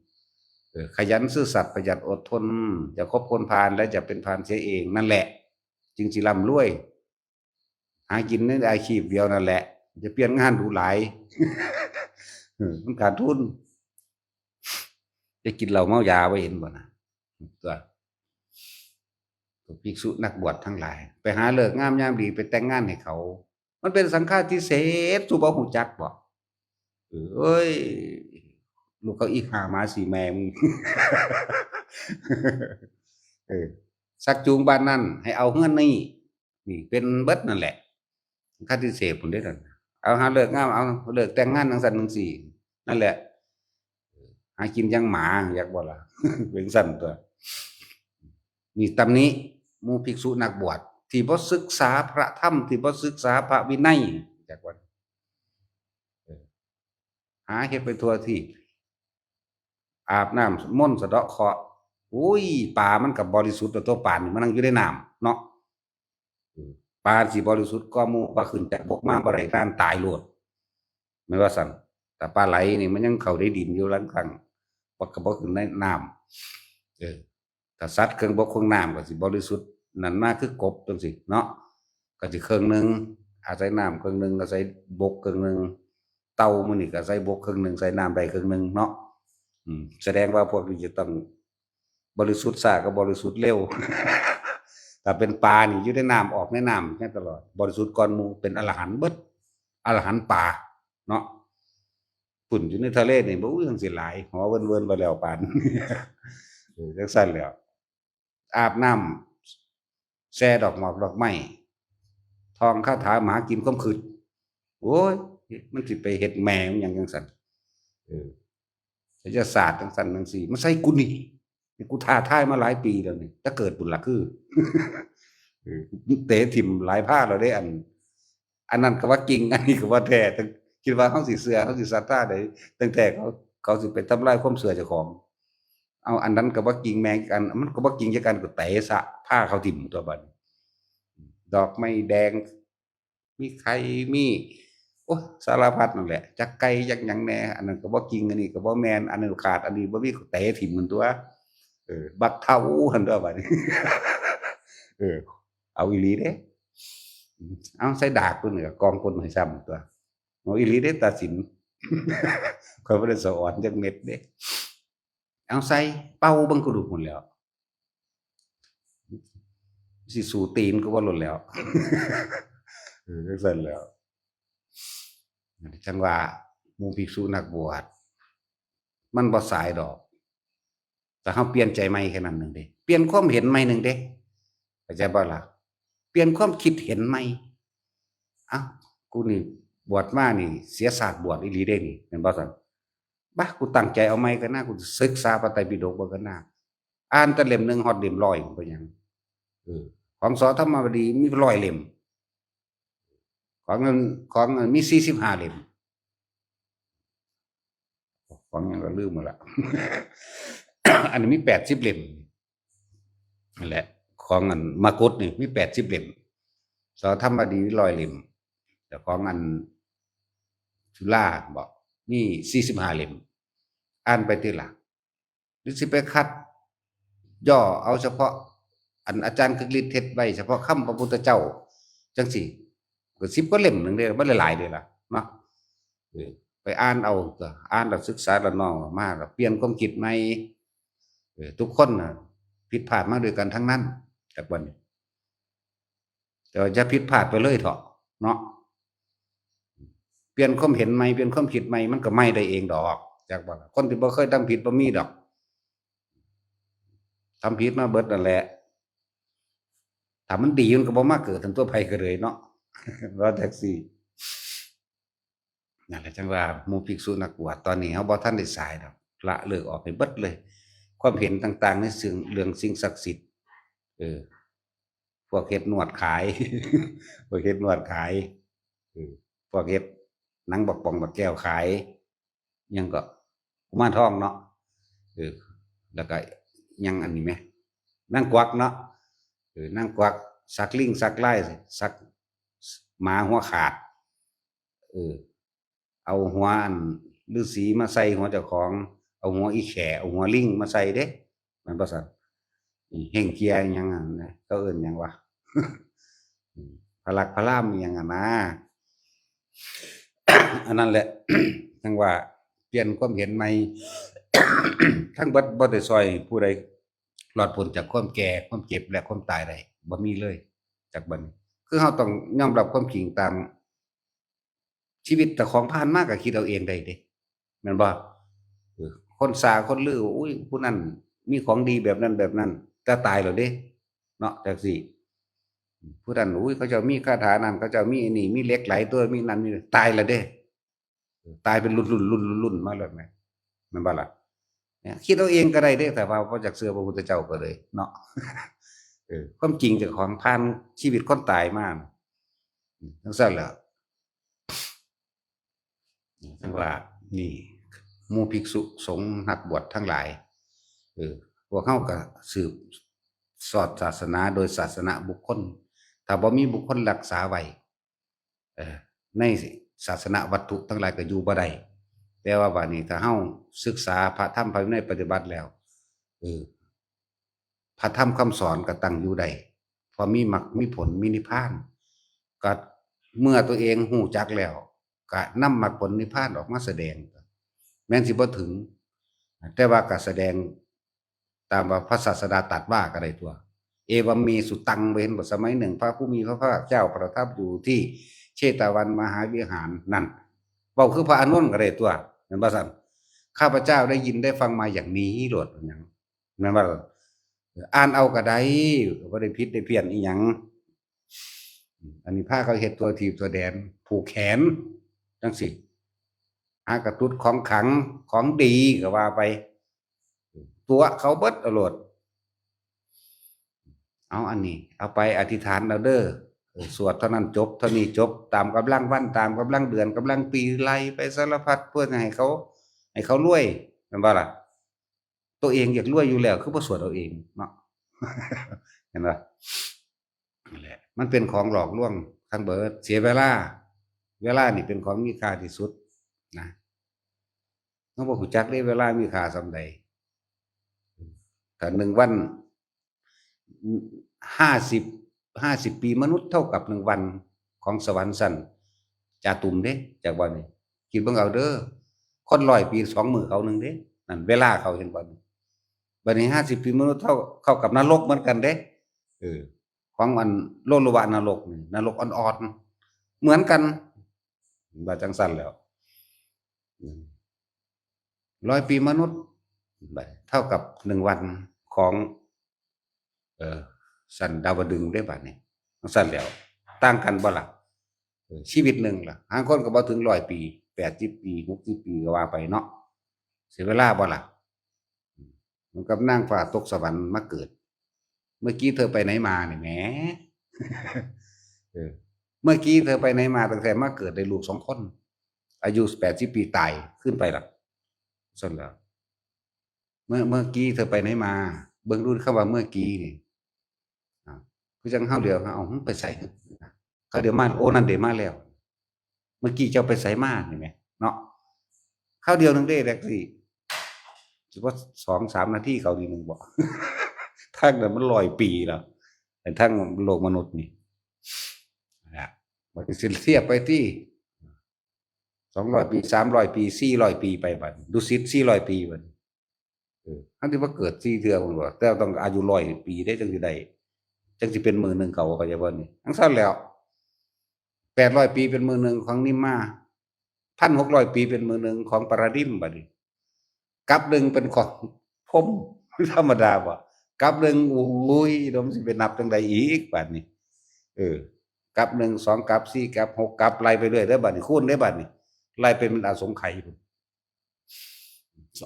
เออ ขยันซื่อสัตย์ประหยัดอดทน อย่าคบคนพาลและอย่าเป็นพาลเสียเอง นั่นแหละ จึงสิร่ำรวย หากินในอาชีพเดียวนั่นแหละ จะเปลี่ยนงานดูหลาย เออ มันขาดทุน จะกินเหล้าเมายาไว้เห็นบ่นะ ตัว ตัวภิกษุนักบวชทั้งหลาย ไปหาฤกษ์งามยามดีไปแต่งงานให้เขา มันเป็นสังฆาทิเศษ สูบ่ฮู้จักบ่ เอ้ย ลูกเขาอีหาหมาสีแม่มึง เออ ชักจูงบ้านนั่นให้เอาเฮือนนี่ นี่เป็นเบิดนั่นแหละ สังฆาทิเศษพุ้นเด้อนั่น เอาหาฤกษ์งาม เอาฤกษ์แต่งงานจังซั่นจังซี่ นั่นแหละ หากินอย่างหมา อยากบ่ล่ะ เป็นซั่นตัว นี่ตำหนิหมู่ภิกษุนักบวช ที่บ่ศึกษาพระธรรม ที่บ่ศึกษาพระวินัย จักว่า เออ หาเฮ็ดไปทั่วทีป อาบน้ำมนต์สะเดาะเคราะห์ อุ้ย ปลามันก็บริสุทธิ์แล้วตัว ปลานี่มันนั่งอยู่ในน้ำเนาะ เออ ปลาสิบริสุทธิ์กว่าหมู่ ว่าขึ้นจากบกมาบ่ได้ ตายโลด แม่นว่าซั่น แต่ปลาไหลนี่มันยังเข้าในดินอยู่ลางครั้ง บ่ ก็บ่ขึ้นในน้ำ เออ ถ้าสัตว์เครื่องบกเครื่องน้ำก็สิบริสุทธิ์ นั่นมาคือกบจังซี่เนาะ ก็สิเครื่องหนึ่ง อาศัยน้ำเครื่องหนึ่ง อาศัยบกเครื่องหนึ่ง เต่ามื้อนี้ก็อาศัยบกเครื่องหนึ่ง อาศัยน้ำได้เครื่องหนึ่งเนาะ อืม แสดงว่าพวกนี้จะต้องบริสุทธิ์ช้ากับบริสุทธิ์เร็ว ถ้าเป็นปลานี่อยู่ในน้ำ ออกในน้ำแค่ตลอด บริสุทธิ์ก่อนหมู่ เป็นอรหันต์เบิด อรหันต์ปลาเนาะ พุ้นอยู่ในทะเลนี่ บ่ อุ้ย จังสิหลาย หอเวินๆ ไปแล้วปาน เออ จังซั่นแหล้ว อาบน้ำ แช่ดอกหมากดอกไม้ ท่องคาถาหมากินความคิด โอ้ย มันสิไปเฮ็ดแม่มันหยังจังซั่น เออ ไสยศาสตร์จังซั่นจังซี่ มาใส่กูนี่ นี่กูท้าทายมาหลายปีแล้วนี่ แต่เกิดพุ้นล่ะคือ เออ เตะถิ่มหลายพาแล้วเด้ อัน อันนั้นก็ว่าจริง อันนี้ก็ว่าแท้ แต่คิดว่าเฮาสิเชื่อ เฮาสิศรัทธาได้ ตั้งแต่เขา เขาสิไปทำลายความเชื่อเจ้าของ เอาอันนั้นก็ว่าจริงแม่งอัน มันก็ว่าจริงจักอัน ก็เตะซะ พาเขาถิ่มตัวบัดนี้ ดอกไม้แดง มีไข่ มี โอ้ สารพัดนั่นแหละ จักไก่จักหยังแน่ อันนั้นก็บ่จริง อันนี้ก็บ่แม่น อันนั้นขาด อันนี้บ่มี ก็เตะถิ่มมันตัว เออ บักเฒ่าหั่นตัวบัดนี้ เออ เอาอีหลีเด้ เอาใส่ดากตัวนี้ก็กองคนให้ซ้ำตัว เอาอีหลีเด้ ตัดสิน ข้อยบ่ได้สะออนจักเม็ดเด้ เอาใส่เป่าเบิ่งกระดูกหมดแล้ว สิสู้ตีนก็บ่หล่นแล้ว เออ จังซั่นแหล้ว จังว่าหมู่ภิกษุนักบวช มันบ่สายดอก แต่เฮาเปลี่ยนใจใหม่แค่นั้นหนึ่งเด้ เปลี่ยนความเห็นใหม่หนึ่งเด้ เข้าใจบ่ล่ะ เปลี่ยนความคิดเห็นใหม่ เอ้า กูนี่บวชมานี่ เสียชาติบวชอีหลีเด้นี่ แม่นบ่ซั่น บ่า กูตั้งใจเอาใหม่กันนะ กูสิศึกษาพระไตรปิฎกเบิ่งกันนะ อ่านแต่เล่มหนึ่งฮอดเล่มร้อย เป็นหยัง เออ ของ ส.ธรรมบดีมีร้อยเล่ม ของอัน ของอันมีสี่สิบห้าเล่ม ของหยังก็ลืมหมดละ อันนี้มีแปดสิบเล่ม นั่นแหละ ของอันมกุฏนี่มีแปดสิบเล่ม ส.ธรรมบดีร้อยเล่ม แต่ของอันจุฬาบ่ มีสี่สิบห้าเล่ม อ่านไปติล่ะ หรือสิไปคัดย่อเอาเฉพาะ อันอาจารย์คึกฤทธิ์เฮ็ดไว้เฉพาะคำพระพุทธเจ้า จังซี่ ก็สิบกว่าเล่มหนึ่งเด้ บ่หลายๆเด้ล่ะเนาะ เออ ไปอ่านเอา ก็อ่านแล้วศึกษาแล้วน้อมออกมา แล้วเปลี่ยนความคิดใหม่ เออ ทุกคนน่ะผิดพลาดมาด้วยกันทั้งนั้น จากวันนี้ แต่ว่าอย่าผิดพลาดไปเลยเถาะเนาะ เปลี่ยนความเห็นใหม่ เปลี่ยนความคิดใหม่ มันก็ใหม่ได้เองดอก จากว่าคนที่บ่เคยทำผิดบ่มีดอก ทำผิดมาเบิดนั่นแหละ ถ้ามันดีมันก็บ่มาเกิดทั้งตัวไผก็เลยเนาะ ว่าจังซี่ นั่นแหละจังว่าหมู่ภิกษุนักบวชตอนนี้เฮาบ่ทันได้สายดอก ละเลิกออกให้เบิดเลย ความเห็นต่างๆในเรื่อง เรื่องสิ่งศักดิ์สิทธิ์ เออ พวกเฮ็ดนวดขาย พวกเฮ็ดนวดขาย เออ พวกเฮ็ดหนังบักป่องบักแก้วขาย ยังก็กุมารทองเนาะ เออ แล้วก็ยังอันนี้ไหม นางกวักเนาะ เออ นางกวัก สักลิงสักลาย สักหมาหัวขาด เออ เอาหัวอันฤาษีมาใส่หัวเจ้าของ เอาหัวอีแข่ เอาหัวลิงมาใส่เด้ แม่นบ่ซั่น นี่เฮ่งเจียอิหยังหั่นนะ เขาเอิ้นหยังวะ อืม พระลักษมณ์พระรามอิหยังหั่นนะ อันนั้นแหละ จั่งว่าเปลี่ยนความเห็นใหม่ ทั้งเบิดบ่ได้ซ่อยผู้ใดรอดพ้นจากความแก่ ความเจ็บ และความตายได้ บ่มีเลย จักบัดนี้ คือเฮาต้องยอมรับความจริงตาม ชีวิตเจ้าของผ่านมาก็คิดเอาเองได้เด้ แม่นบ่ เออ คนซ่าคนลือ อุ้ย ผู้นั้นมีของดีแบบนั้นแบบนั้น แต่ตายแล้วเด้ เนาะ จังซี่ ผู้นั้น อุ้ย เขาเจ้ามีคาถานั่น เขาเจ้ามีอันนี้ มีเหล็กไหลตัว มีนั่น มี ตายแล้วเด้ เออ ตายเป็นรุ่นๆๆๆมาแล้วแหม แม่นบ่ล่ะ เนี่ย คิดเอาเองก็ได้เด้ แต่ว่าบ่อยากเชื่อพระพุทธเจ้าก็เลย เนาะ เออ ความจริงเจ้าของผ่านชีวิตคนตายมา อืม จังซั่นแหละ จั่งว่า นี่ หมู่ภิกษุสงฆ์นักบวชทั้งหลาย เออ พวกเฮาก็สืบสอดศาสนาโดยศาสนบุคคล ถ้าบ่มีบุคคลรักษาไว้ เอ่อ ในศาสนวัตถุทั้งหลายก็อยู่บ่ได้ แต่ว่าบัดนี้ถ้าเฮาศึกษาพระธรรมพระวินัยปฏิบัติแล้ว เออ พระธรรมคำสอนก็ตั้งอยู่ได้ เพราะมีมรรคมีผลมีนิพพาน ก็เมื่อตัวเองฮู้จักแล้ว ก็นำมรรคผลนิพพานออกมาแสดง แม้นสิบ่ถึง แต่ว่าก็แสดงตามว่าพระศาสดาตรัสว่าก็ได้ตัว เอวัมเมสุตัง เห็นบ่ สมัยหนึ่งพระผู้มีพระภาคเจ้าประทับอยู่ที่เชตวันมหาวิหารนั่น เว้าคือพระอานนท์ก็ได้ตัว แม่นบ่ซั่น ข้าพเจ้าได้ยินได้ฟังมาอย่างนี้โลด หยัง แม่นบ่ล่ะ อ่านเอาก็ได้ บ่ได้ผิดได้เพี้ยนอีหยัง อันนี้พาเขาเฮ็ดตัวถีบตัวแดน ผูกแขน จังซี่ หากระตุ้ดของขลัง ของดีก็ว่าไป ตั๋วเขาเบิดเอาโลด เอาอันนี้ เอาไปอธิษฐานเอาเด้อ เออ สวดเท่านั้นจบ เท่านี้จบ ตามกำลังวัน ตามกำลังเดือน กำลังปี ไล่ไปสารพัด เพื่อจะให้เขา ให้เขารวย แม่นบ่ล่ะ ตัวเองอยากรวยอยู่แล้ว คือบ่สวดเอาเองเนาะ เห็นบ่ นั่นแหละ มันเป็นของหลอกลวงทั้งเบิด เสียเวลา เวลานี่เป็นของมีค่าที่สุดนะ เฮาบ่รู้จักเด้ เวลามีค่าส่ำใด ถ้าหนึ่งวัน ห้าสิบ ห้าสิบปีมนุษย์เท่ากับหนึ่งวันของสวรรค์ชั้นจาตุมเด้ จักว่านี่ คิดเบิ่งเอาเด้อ คนร้อยปีสองมื้อเขาหนึ่งเด้ นั่นเวลาเขา เห็นบ่ บัดนี้ห้าสิบปีมนุษย์เท่า เท่ากับนรกเหมือนกันเด้ เออ ของอันโลลุวะนรกนี่ นรกอ่อนๆ เหมือนกัน ว่าจังซั่นแล้ว อืม ร้อยปีมนุษย์ บัดนี้เท่ากับหนึ่งวันของ เอ่อ ชั้นดาวดึงส์เด้ บัดนี้ จังซั่นแล้ว ต่างกันบ่ล่ะ เออ ชีวิตหนึ่งล่ะ บางคนก็บ่ถึงร้อยปี แปดสิบปี หกสิบปีก็ว่าไปเนาะ เสียเวลาบ่ล่ะ อืม เหมือนกับนางฟ้าตกสวรรค์มาเกิด เมื่อกี้เธอไปไหนมานี่แหม เออ เมื่อกี้เธอไปไหนมา ตั้งแต่มาเกิดได้ลูกสองคน อายุแปดสิบปีตายขึ้นไปล่ะ ซั่นแล้ว เมื่อ เมื่อกี้เธอไปไหนมา เบิ่งดูคำว่าเมื่อกี้นี่ อ่า คือจั่งเฮาเดียว เอ้า มึงไปไส เขาเดียวมา โอ้ นั่นเด้มาแล้ว เมื่อกี้เจ้าไปไสมานี่แหม เนาะ คราวเดียวหนึ่งเด้ แท็กซี่ สิว่าสองสามนาทีเขาทีหนึ่งบ่ ทางนั้นมันร้อยปีแล้ว ไอ้ทางโลกมนุษย์นี่ นะ บัดนี้สิเทียบไปที่ สองร้อยปี สามร้อยปี สี่ร้อยปีไปบัดนี้ ดุสิต สี่ร้อยปีบัดนี้ เออ อันที่ว่าเกิดสี่เทื่อพุ่นบ่ แต่ต้องอายุร้อยปีเด้ จั่งสิได้ จั่งสิเป็นมื้อหนึ่งเขา เข้าใจบ่นี่ จั่งซั่นแล้ว แปดร้อยปีเป็นมื้อหนึ่งของนิมมา พันหกร้อยปีเป็นมื้อหนึ่งของปาราดิมบัดนี้ กับหนึ่งเป็นของพรหม ธรรมดาบ่ กับหนึ่ง โอ้ย เดี๋ยวมันสิไปนับจั่งใดอีกบัดนี้ เออ กับหนึ่ง สอง กับสี่ กับหก กับไล่ไปเรื่อยเด้อบัดนี้ คูณเด้อบัดนี้ ไล่เป็นมันอสงไขยพุ่น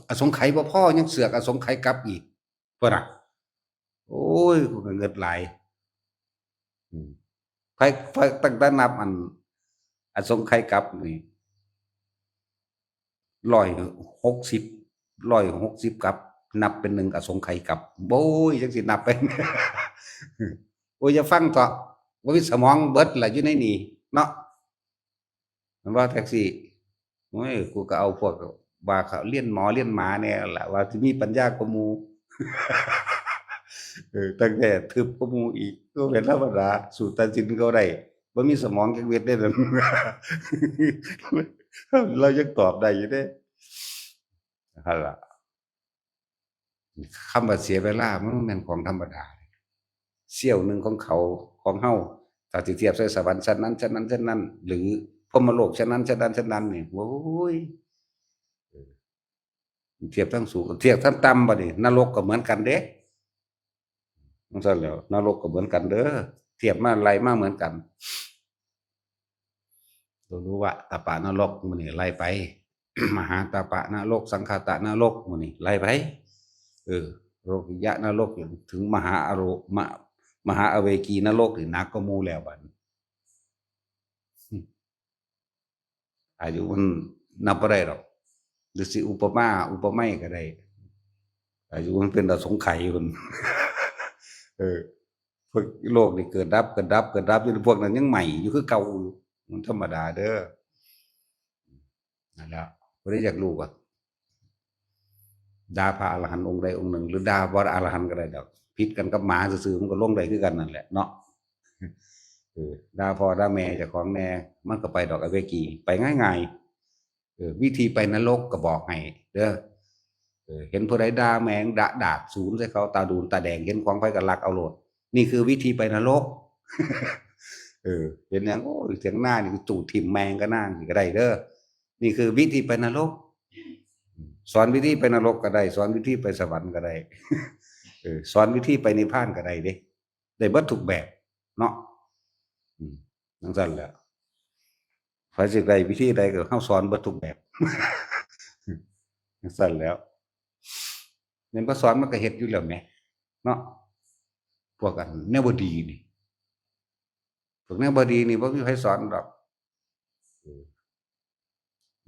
อสงไขยบ่พอ ยังเสือกอสงไขยกับอีก พุ่นน่ะ โอ้ย กูก็เงิดหลาย อืม ไผ ไผ ตั้งแต่นับอัน อสงไขยกับนี่ ร้อยหกสิบ ร้อยหกสิบกับ นับเป็นหนึ่งอสงไขยกับ โอ้ย จั่งสินับไป โอ้ย อย่าฟังเถาะ บ่มีสมองเบิดล่ะอยู่ในนี่เนาะ มันว่าแท็กซี่ โอ้ย กูก็เอาพวก ว่าเขาเรียนหมอเรียนหมาเนี่ยแหละ ว่าที่มีปัญญากว่าหมู่ เออ ตั้งแต่ทึบกว่าหมู่อีก ก็เป็นธรรมดา สูตรตัดสินเขาได้ บ่มีสมองจักเม็ดเด้นั่น เรายังตอบได้อยู่เด้ นั่นล่ะ คำว่าเสียเวลามันบ่แม่นของธรรมดา เสี้ยวหนึ่งของเขา ของเฮา ถ้าสิเทียบใส่สวรรค์ชั้นนั้น ชั้นนั้น ชั้นนั้น หรือพรหมโลกชั้นนั้น ชั้นนั้น ชั้นนั้นนี่ โอ้ย เทียบทั้งสูง เทียบทั้งต่ำบัดนี้ นรกก็เหมือนกันเด้ จั่งซั้นแหล้ว นรกก็เหมือนกันเด้อ เทียบมาไล่มาเหมือนกัน โลลุวะตะปะนรก หมู่นี้ไล่ไป มหาตะปะนรก สังคาตะนรก หมู่นี้ไล่ไป เออ โลกิยะนรก ถึงมหาอโร มะ มหาอเวกีนรกนี่หนักกว่าหมู่แล้วบัดนี้ อายุมันนับบ่ได้ดอก หรือสิอุปมาอุปไมยก็ได้ อายุมันเป็นอสงไขยพุ้น เออ พวกโลกนี่เกิดดับ เกิดดับ เกิดดับอยู่ พวกนั้นยังใหม่อยู่คือเก่าอยู่ มันธรรมดาเด้อ นั่นแหละ บ่ได้อยากรู้ก็ด่าพระอรหันต์องค์ใดองค์หนึ่ง หรือด่าบ่อรหันต์ก็ได้ดอก ผิดกันกับหมาซื่อๆ มันก็ลงได้คือกันนั่นแหละเนาะ เออ ด่าพ่อด่าแม่เจ้าของแน่ มันก็ไปดอกอเวกี ไปง่ายๆ เออ วิธีไปนรกก็บอกให้เด้อ เออ เห็นผู้ใดด่าแม่งด่าดากศูนย์ใส่เขา ตาดูนตาแดง เห็นของไผก็ลักเอาโลด นี่คือวิธีไปนรก เออ เห็นหยัง โอ้ย เถียงนานี่กูจูดถิ่มแม่งก็น่า นี่ก็ได้เด้อ นี่คือวิธีไปนรก สอนวิธีไปนรกก็ได้ สอนวิธีไปสวรรค์ก็ได้ เออ สอนวิธีไปนิพพานก็ได้เด้ ได้เบิดทุกแบบเนาะ อืม จั่งซั้นแหละ ไผสิได้วิธีใดก็เฮาสอนเบิดทุกแบบ จั่งซั้นแหล้ว แม่นบ่สอนมันก็เฮ็ดอยู่แล้วแหม เนาะ พวกอันแนวบ่ดีนี่ พวกแนวบ่ดีนี่บ่มีไผสอนดอก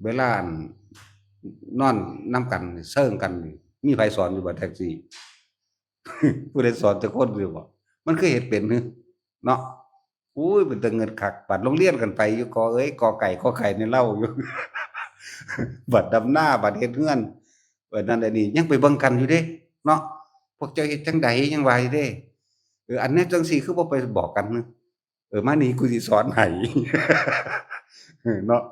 เวลาอันนอนนำกันเซิงกันนี่ มีไผสอนอยู่บ่แท็กซี่ ผู้ใดสอนจักคนอยู่บ่ มันคือเฮ็ดเป็นหรือ เนาะ อุ้ย เป็นตาเงิดคัก บัดโรงเรียนกันไปอยู่ กอเอ้ย กอไก่ ขอไข่ในเล่าอยู่ บัดดำนา บัดเฮ็ดเฮือน บัดนั้นอันนี้ ยังไปเบิ่งกันอยู่เด้ เนาะ พวกเจ้าเฮ็ดจั่งใด ยังว่าอยู่เด้ เออ อันแนวจั่งซี้คือบ่ไปบอกกันหรือ เออ มานี่กูสิสอนให้ เนาะ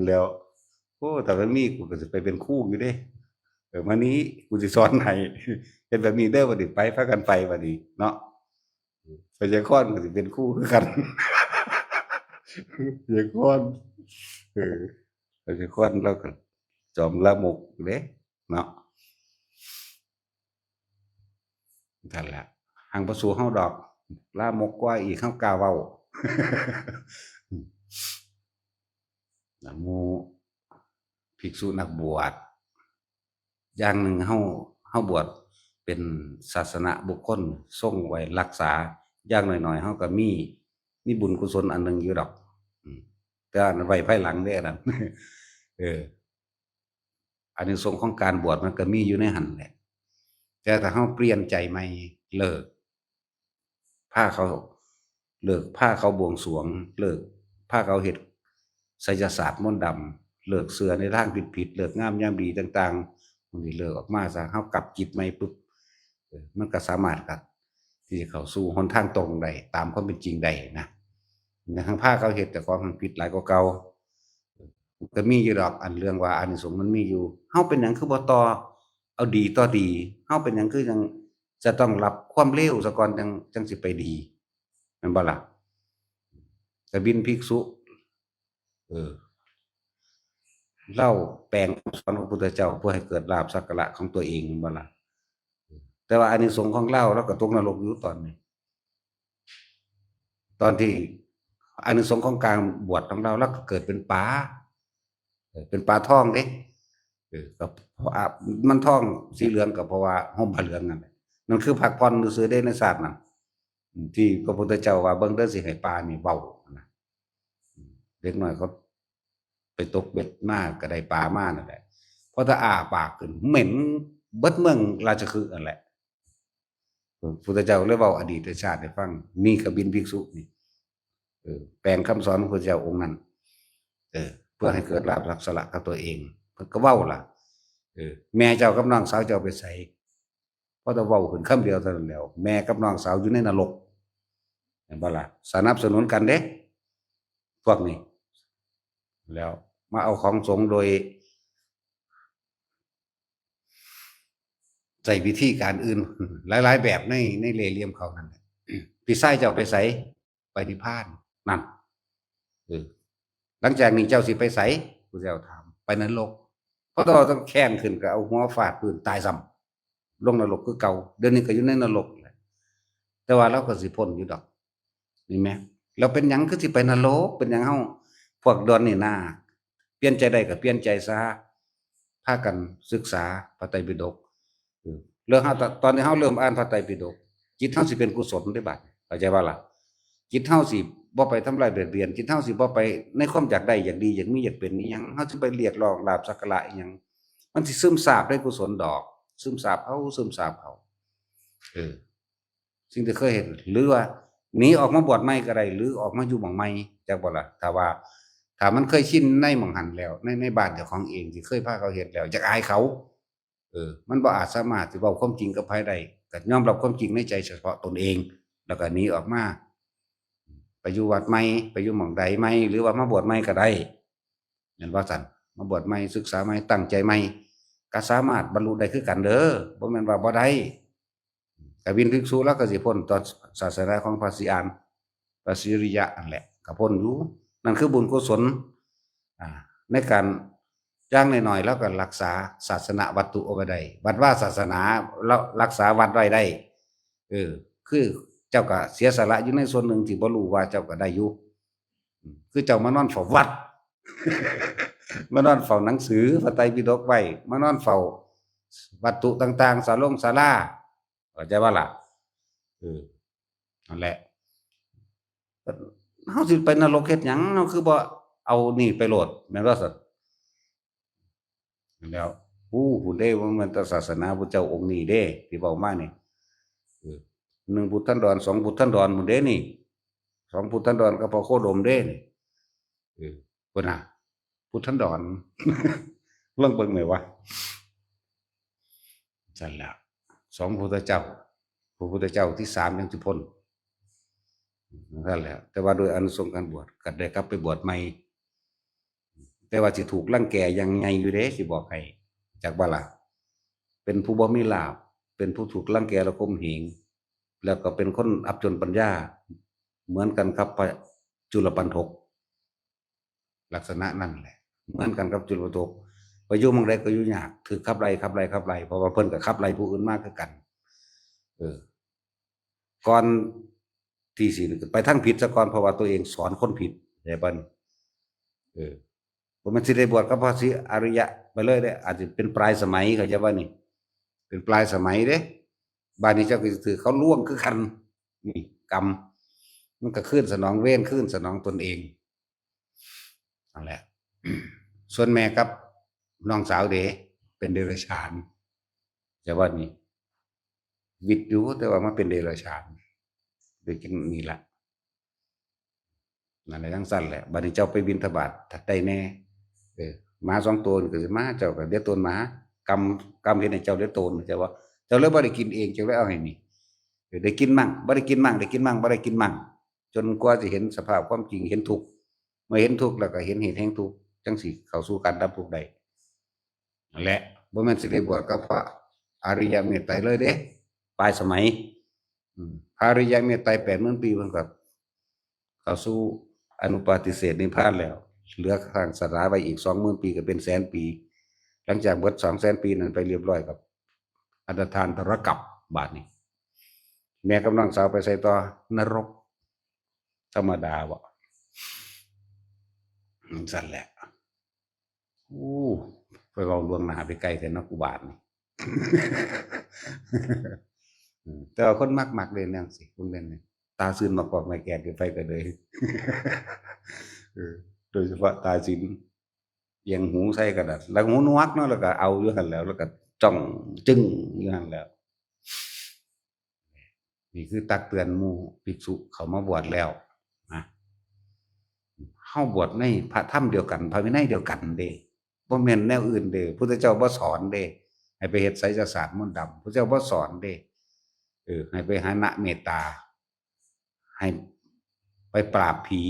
แล้ว โอ้ ถ้ามันมีกูก็สิไปเป็นครูอยู่เด้ เออ มานี่กูสิสอนให้ เฮ็ดแบบนี้เด้อ บัดนี้ไป พากันไปบัดนี้เนาะ ไผยากรก็สิเป็นครูคือกัน ไผยากร เออ ไผยากรลาวก็จอมลามกเด้ เนาะ นั่นแหละ หังบ่สู้เฮาดอก ลามกกว่าอีก เฮากล้าเว้า หมู่ภิกษุนักบวช อย่างหนึ่งเฮา เฮาบวชเป็นศาสนบุคคล ทรงไว้รักษา อย่างน้อยๆ เฮาก็มี มีบุญกุศลอันหนึ่งอยู่ดอก อืม แต่อันนั้นไว้ภายหลังเด้ออันนั้น เออ อานิสงส์ของการบวชมันก็มีอยู่ในหั่นแหละ แต่ถ้าเฮาเปลี่ยนใจใหม่ เลิก พาเขา เลิกพาเขาบวงสรวง เลิกพาเขาเฮ็ดไสยศาสตร์มนต์ดำ เลิกเชื่อในทางผิดๆ เลิกงามยามดีต่างๆ มันสิเลิกออกมาซะ เฮากลับจิตใหม่ปุ๊บ เออ มันก็สามารถกลับที่จะเข้าสู่หนทางตรงได้ ตามความเป็นจริงได้นะ แต่ทางพาเขาเฮ็ดแต่ของมันผิดหลายกว่าเก่า ก็มีอยู่ดอก อันเรื่องว่าอานิสงส์มันมีอยู่ เฮาเป็นหยังคือบ่ต่อ เอาดีต่อดี เฮาเป็นหยังคือยังจะต้องรับความเลวซะก่อน จั่ง จั่งสิไปดี แม่นบ่ล่ะ กบิณฑภิกษุ เออ ลาวแปลงคำสอนของพระพุทธเจ้าเพื่อให้เกิดลาภสักการะของตัวเอง แม่นบ่ล่ะ แต่ว่าอานิสงส์ของลาว ลาวก็ตกนรกอยู่ตอนนี้ ตอนที่อานิสงส์ของการบวชของลาว ลาวก็เกิดเป็นปลา เออ เป็นปลาทองเด้ เออ ก็เพราะว่ามันทองสีเหลืองก็เพราะว่าห่มผ้าเหลืองนั่นแหละ นั่นคือพักผ่อนซื่อๆเด้ในชาตินั้น ที่พระพุทธเจ้าว่า เบิ่งเด้อ สิให้ปลานี่เว้านะ เด็กน้อยเขาไปตกเบ็ดมาก็ได้ปลามานั่นแหละ พอถ้าอ้าปากขึ้น เหม็นเบิดเมืองราชคฤห์นั่นแหละ พระพุทธเจ้าเลยเว้าอดีตชาติให้ฟัง นี่กบิณฑภิกษุนี่ เออ แปลงคำสอนของพระพุทธเจ้าองค์นั้น เออ เพื่อให้เกิดลาภสักสละกับตัวเอง เพิ่นก็เว้าล่ะ เออ แม่เจ้ากับน้องสาวเจ้าไปไส พอแต่เว้าขึ้นคำเดียวเท่านั้นแหล้ว แม่กับน้องสาวอยู่ในนรก เห็นบ่ล่ะ สนับสนุนกันเด้ พวกนี้ แล้วมาเอาของสงฆ์โดย ใช้วิธีการอื่น หลายๆแบบใน ในเล่ห์เหลี่ยมเขานั่นแหละ พี่ชายเจ้าไปไส ไปนิพพาน นั่น เออ หลังจากนี้เจ้าสิไปไส ผู้เจ้าถาม ไปนรก พอต่อต้องแข่งขึ้นก็เอาหัวฟาดพื้นตายซ้ำ ลงนรกคือเก่า เดี๋ยวนี้ก็อยู่ในนรกแหละ แต่ว่าเราก็สิพ้นอยู่ดอก นี่แหม แล้วเป็นหยังคือสิไปนรก เป็นหยังเฮา พวกดอนนี่นา เปลี่ยนใจได้ก็เปลี่ยนใจซะ พากันศึกษาพระไตรปิฎก เออ เรื่องเฮา ตอนที่เฮาเริ่มอ่านพระไตรปิฎก จิตเฮาสิเป็นกุศลเด้บัด เข้าใจบ่ล่ะ จิตเฮาสิบ่ไปทำลายเบียดเบียน จิตเฮาสิบ่ไปในความอยากได้ อยากดี อยากมี อยากเป็นอิหยัง เฮาสิไปเรียกร้องลาภสักการะอิหยัง มันสิซึมซาบในกุศลดอก ซึมซาบเอา ซึมซาบเอา เออ สิ่งที่เคยเห็น หรือว่าหนีออกมาบวชใหม่ก็ได้ หรือออกมาอยู่หม่องใหม่ จักบ่ล่ะ ถ้าว่า ถ้ามันเคยชินในหม่องหั้นแล้ว ใน ในบ้านเจ้าของเองที่เคยพาเขาเฮ็ดแล้ว อยากอายเขา เออ มันบ่อาจสามารถสิเว้าความจริงกับไผได้ ก็ยอมรับความจริงในใจเฉพาะตนเอง แล้วก็หนีออกมา ไปอยู่วัดใหม่ ไปอยู่หม่องใดใหม่ หรือว่ามาบวชใหม่ก็ได้ แม่นว่าซั่น มาบวชใหม่ ศึกษาใหม่ ตั้งใจใหม่ ก็สามารถบรรลุได้คือกันเด้อ บ่แม่นว่าบ่ได้ กบินภิกษุลาวก็สิพ้นต่อศาสนาของพระศรีอาน พระศรีอริยะนั่นแหละ ก็พ้นอยู่ นั่นคือบุญกุศล อ่า ในการอย่างน้อยๆ ลาวก็รักษาศาสนวัตถุเอาไว้ได้ วัดวาศาสนา ลาวรักษาวัดไว้ได้ เออ คือเจ้าก็เสียสละอยู่ในส่วนหนึ่งที่บ่รู้ว่าเจ้าก็ได้อยู่ อืม คือเจ้ามานอนเฝ้าวัด มานอนเฝ้าหนังสือพระไตรปิฎกไว้ มานอนเฝ้าวัตถุต่างๆ ศาลงศาลา เข้าใจบ่ล่ะ เออ นั่นแหละ เฮาสิไปนรกเฮ็ดหยัง เฮาคือบ่เอานี่ไปโลด แม่นบ่ซั่น แล้ว อู้ ผู้ใดว่ามันแต่ศาสนาพุทธเจ้าองค์นี้เด้ ที่เว้ามานี่ เออ หนึ่งพุทธันดร สองพุทธันดรพุ้นเด้นี่ สองพุทธันดรกับพระโคดมเด้นี่ เออ พุ้นน่ะ พุทธันดร ลองเบิ่งแหมวะ ซั่นแหละ สองพระพุทธเจ้า พระพุทธเจ้าที่สามยังสิพ้น นั่นแหละ แต่ว่าโดยอานิสงส์การบวช ก็ได้กลับไปบวชใหม่ แต่ว่าสิถูกรังแกอย่างใหญ่อยู่เด้ สิบอกให้ จักบ่ล่ะ เป็นผู้บ่มีลาภ เป็นผู้ถูกรังแกและข่มเหง แล้วก็เป็นคนอับจนปัญญา เหมือนกันกับพระจุลปัณฑก ลักษณะนั่นแหละ เหมือนกันกับจุลปัณฑก ไปอยู่หม่องใดก็อยู่ยาก ถูกขับไล่ ขับไล่ ขับไล่ เพราะว่าเพิ่นก็ขับไล่ผู้อื่นมาคือกัน เออ ก่อนที่สิไปทางผิดซะก่อน เพราะว่าตัวเองสอนคนผิด เข้าใจบ่นี่ เออ บ่แม่นสิได้บวชกับพระศรีอริยะไปเลยเด้ อาจจะเป็นปลายสมัย เข้าใจบ่นี่ เป็นปลายสมัยเด้ บาดนี้เจ้าก็สิถืกเขาลวงคือกัน นี่กรรม มันก็คืนสนองเวร คืนสนองตนเอง นั่นแหละ ส่วนแม่กับน้องสาวเด้ เป็นเดรัจฉาน แต่ว่านี่ วิตอยู่ แต่ว่ามาเป็นเดรัจฉาน เป็นจังนี่ละ นั่นแหละ จังซั่นแหละ บาดนี้เจ้าไปบิณฑบาตได้แน่ เออ หมาสองตัวนี่ก็สิมา เจ้าก็เดือดร้อนหมา กรรม กรรมเฮ็ดให้เจ้าเดือดร้อน เจ้าว่า เจ้าเลยบ่ได้กินเอง เจ้าเลยเอาให้นี่ เออ ได้กินมั่ง บ่ได้กินมั่ง ได้กินมั่ง บ่ได้กินมั่ง จนกว่าสิเห็นสภาพความจริง เห็นทุกข์ เมื่อเห็นทุกข์แล้วก็เห็นเหตุแห่งทุกข์ จังสิเข้าสู่การดับทุกข์ได้ นั่นแหละ บ่แม่นสิได้บวชกับพระอริยเมตไตรเลยเด้ ปลายสมัย อืม พระอริยเมตไตรแปดหมื่นปี เพิ่นก็เข้าสู่อนุปาทิเสสนิพพานแล้ว เหลือทางศาสนาไว้อีกสองหมื่นปี ก็เป็นแสนปี หลังจากเบิดสองแสนปีนั้นไปเรียบร้อย ก็อันตรธานตรกัป บาดนี้ แม่กับน้องสาวไปไสต่อ นรก ธรรมดาบ่ จั่งซั่นแหละ โอ้ ไปเว้าล่วงหน้าไปไกลแท้เนาะ กูบาดนี่ อืม แต่ว่าคนมัก มักเล่นแนวจั่งซี้ เบิ่งเล่นนี่ ตาซื่นมากอกไม้แกกอยู่ไผก็เลย เออ โดยเฉพาะตาสิน เอียงหูใส่กระดาษ แล้วหูหนวกเนาะ แล้วก็เอาอยู่หั่นแหล้ว แล้วก็จ้องจึ้งอยู่หั่นแหล้ว นี่คือตักเตือนหมู่ภิกษุเข้ามาบวชแล้วนะ เฮาบวชในพระธรรมเดียวกัน พระวินัยเดียวกันเด้ บ่แม่นแนวอื่นเด้ พุทธเจ้าบ่สอนเด้ ให้ไปเฮ็ดไสยศาสตร์มนต์ดำ พุทธเจ้าบ่สอนเด้ เออ ให้ไปหานะเมตตา ให้ไปปราบผี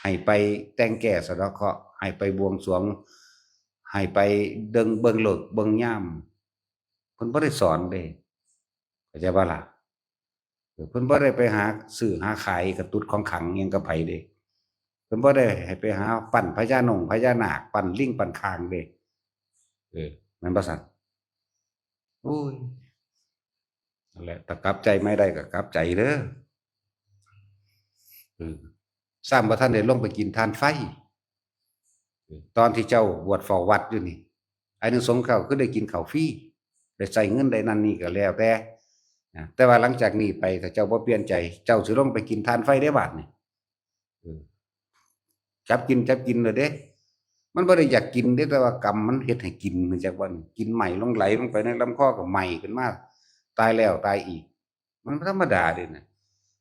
ให้ไปแต่งแก้สะเดาะเคราะห์ ให้ไปบวงสรวง ให้ไปเบิ่ง เบิ่งฤกษ์เบิ่งยาม เพิ่นบ่ได้สอนเด้ เข้าใจบ่ล่ะ? เออ เพิ่นบ่ได้ไปหาซื้อหาขายกระตุดของขลังหยังกับไผเด้ เพิ่นบ่ได้ให้ไปหาปั้นพญานงพญานาค ปั้นลิงปั้นข่างเด้ เออ แม่นบ่ซั่น? โอ้ย นั่นแหละ ถ้ากลับใจไม่ได้ก็กลับใจเด้อ เออ ซ้ำบ่ทันได้ลงไปกินทานไฟ เออ ตอนที่เจ้าบวชเฝ้าวัดอยู่นี่ อานิสงส์เขาคือได้กินข้าวฟรี ได้ใช้เงินได้นั่นนี่ก็แล้วแต่ นะ แต่ว่าหลังจากนี้ไป ถ้าเจ้าบ่เปลี่ยนใจ เจ้าสิลงไปกินทานไฟได้บาดนี่ เออ จับกิน จับกินเลยเด้ มันบ่ได้อยากกินเด้ แต่ว่ากรรมมันเฮ็ดให้กิน รู้จักบ่นี่ กินไหม้ลง ไหลลงไปในลำคอก็ไหม้ขึ้นมา ตายแล้วตายอีก มันธรรมดาเด้นะ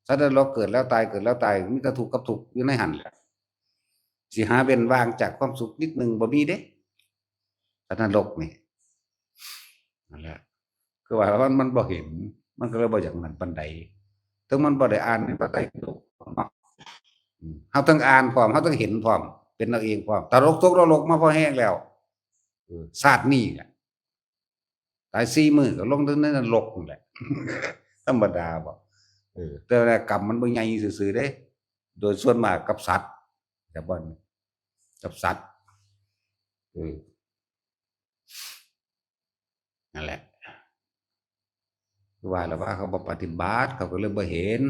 สัตว์นรกเกิดแล้วตาย เกิดแล้วตาย มีแต่ทุกข์กับทุกข์อยู่ในหั่นแหละ สิหาเว้นว่างจากความสุขนิดนึงบ่มีเด้ สัตว์นรกนี่ นั่นแหละ คือว่ามัน มันบ่เห็น มันก็เลยบ่อยากนั่นปานใด ถึงมันบ่ได้อ่านในพระไตรปิฎกเนาะ อืม เฮาต้องอ่านพร้อม เฮาต้องเห็นพร้อม เป็นเอาเองพร้อม ตลกตกนรกมาพอแฮงแล้ว เออ ชาตินี้แหละ ตายสี่มื้อก็ลงถึงในนรกนั่นแหละ ธรรมดาบ่ เออ แต่ว่ากรรมมันบ่ใหญ่ซื่อๆเด้ โดยส่วนมากกับสัตว์ แต่บ่อน กับสัตว์ เออ นั่นแหละ คือว่าแล้วว่าเขาบ่ปฏิบัติ เขาก็เลยบ่เห็น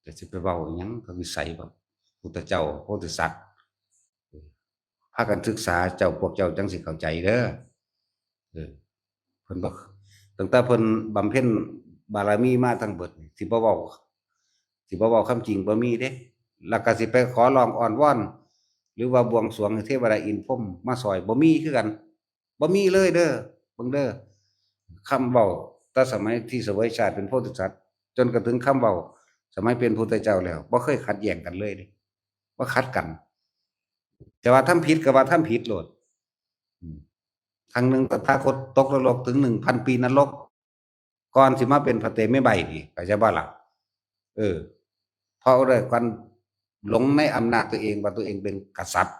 แต่สิไปเว้าอิหยัง เขาวิสัยพระพุทธเจ้า โพธิสัตว์ พากันศึกษา เจ้า พวกเจ้าจังสิเข้าใจเด้อ เออ เพิ่นบอก ตั้งแต่เพิ่นบำเพ็ญบารมีมาทั้งเบิดนี่ สิบ่เว้า สิบ่เว้าความจริงบ่มีเด้ แล้วก็สิไปขอร้องอ้อนวอน หรือว่าบวงสรวงให้เทวดาอินทร์พรหมมาซ่อย บ่มีคือกัน บ่มีเลยเด้อ เบิ่งเด้อ คำเว้าแต่สมัยที่เสวยชาติเป็นโพธิสัตว์ จนกระทั่งคำเว้าสมัยเป็นพุทธเจ้าแล้ว บ่เคยขัดแย้งกันเลยเด้ บ่ขัดกัน แต่ว่าทำผิดก็ว่าทำผิดโลด อืม ครั้งหนึ่งตถาคตตกนรกถึงหนึ่งพันปีนรก ก่อนสิมาเป็นพระเตมีใบนี่ เข้าใจบ่ล่ะ? เออ เพราะด้วยการหลงในอำนาจตัวเองว่าตัวเองเป็นกษัตริย์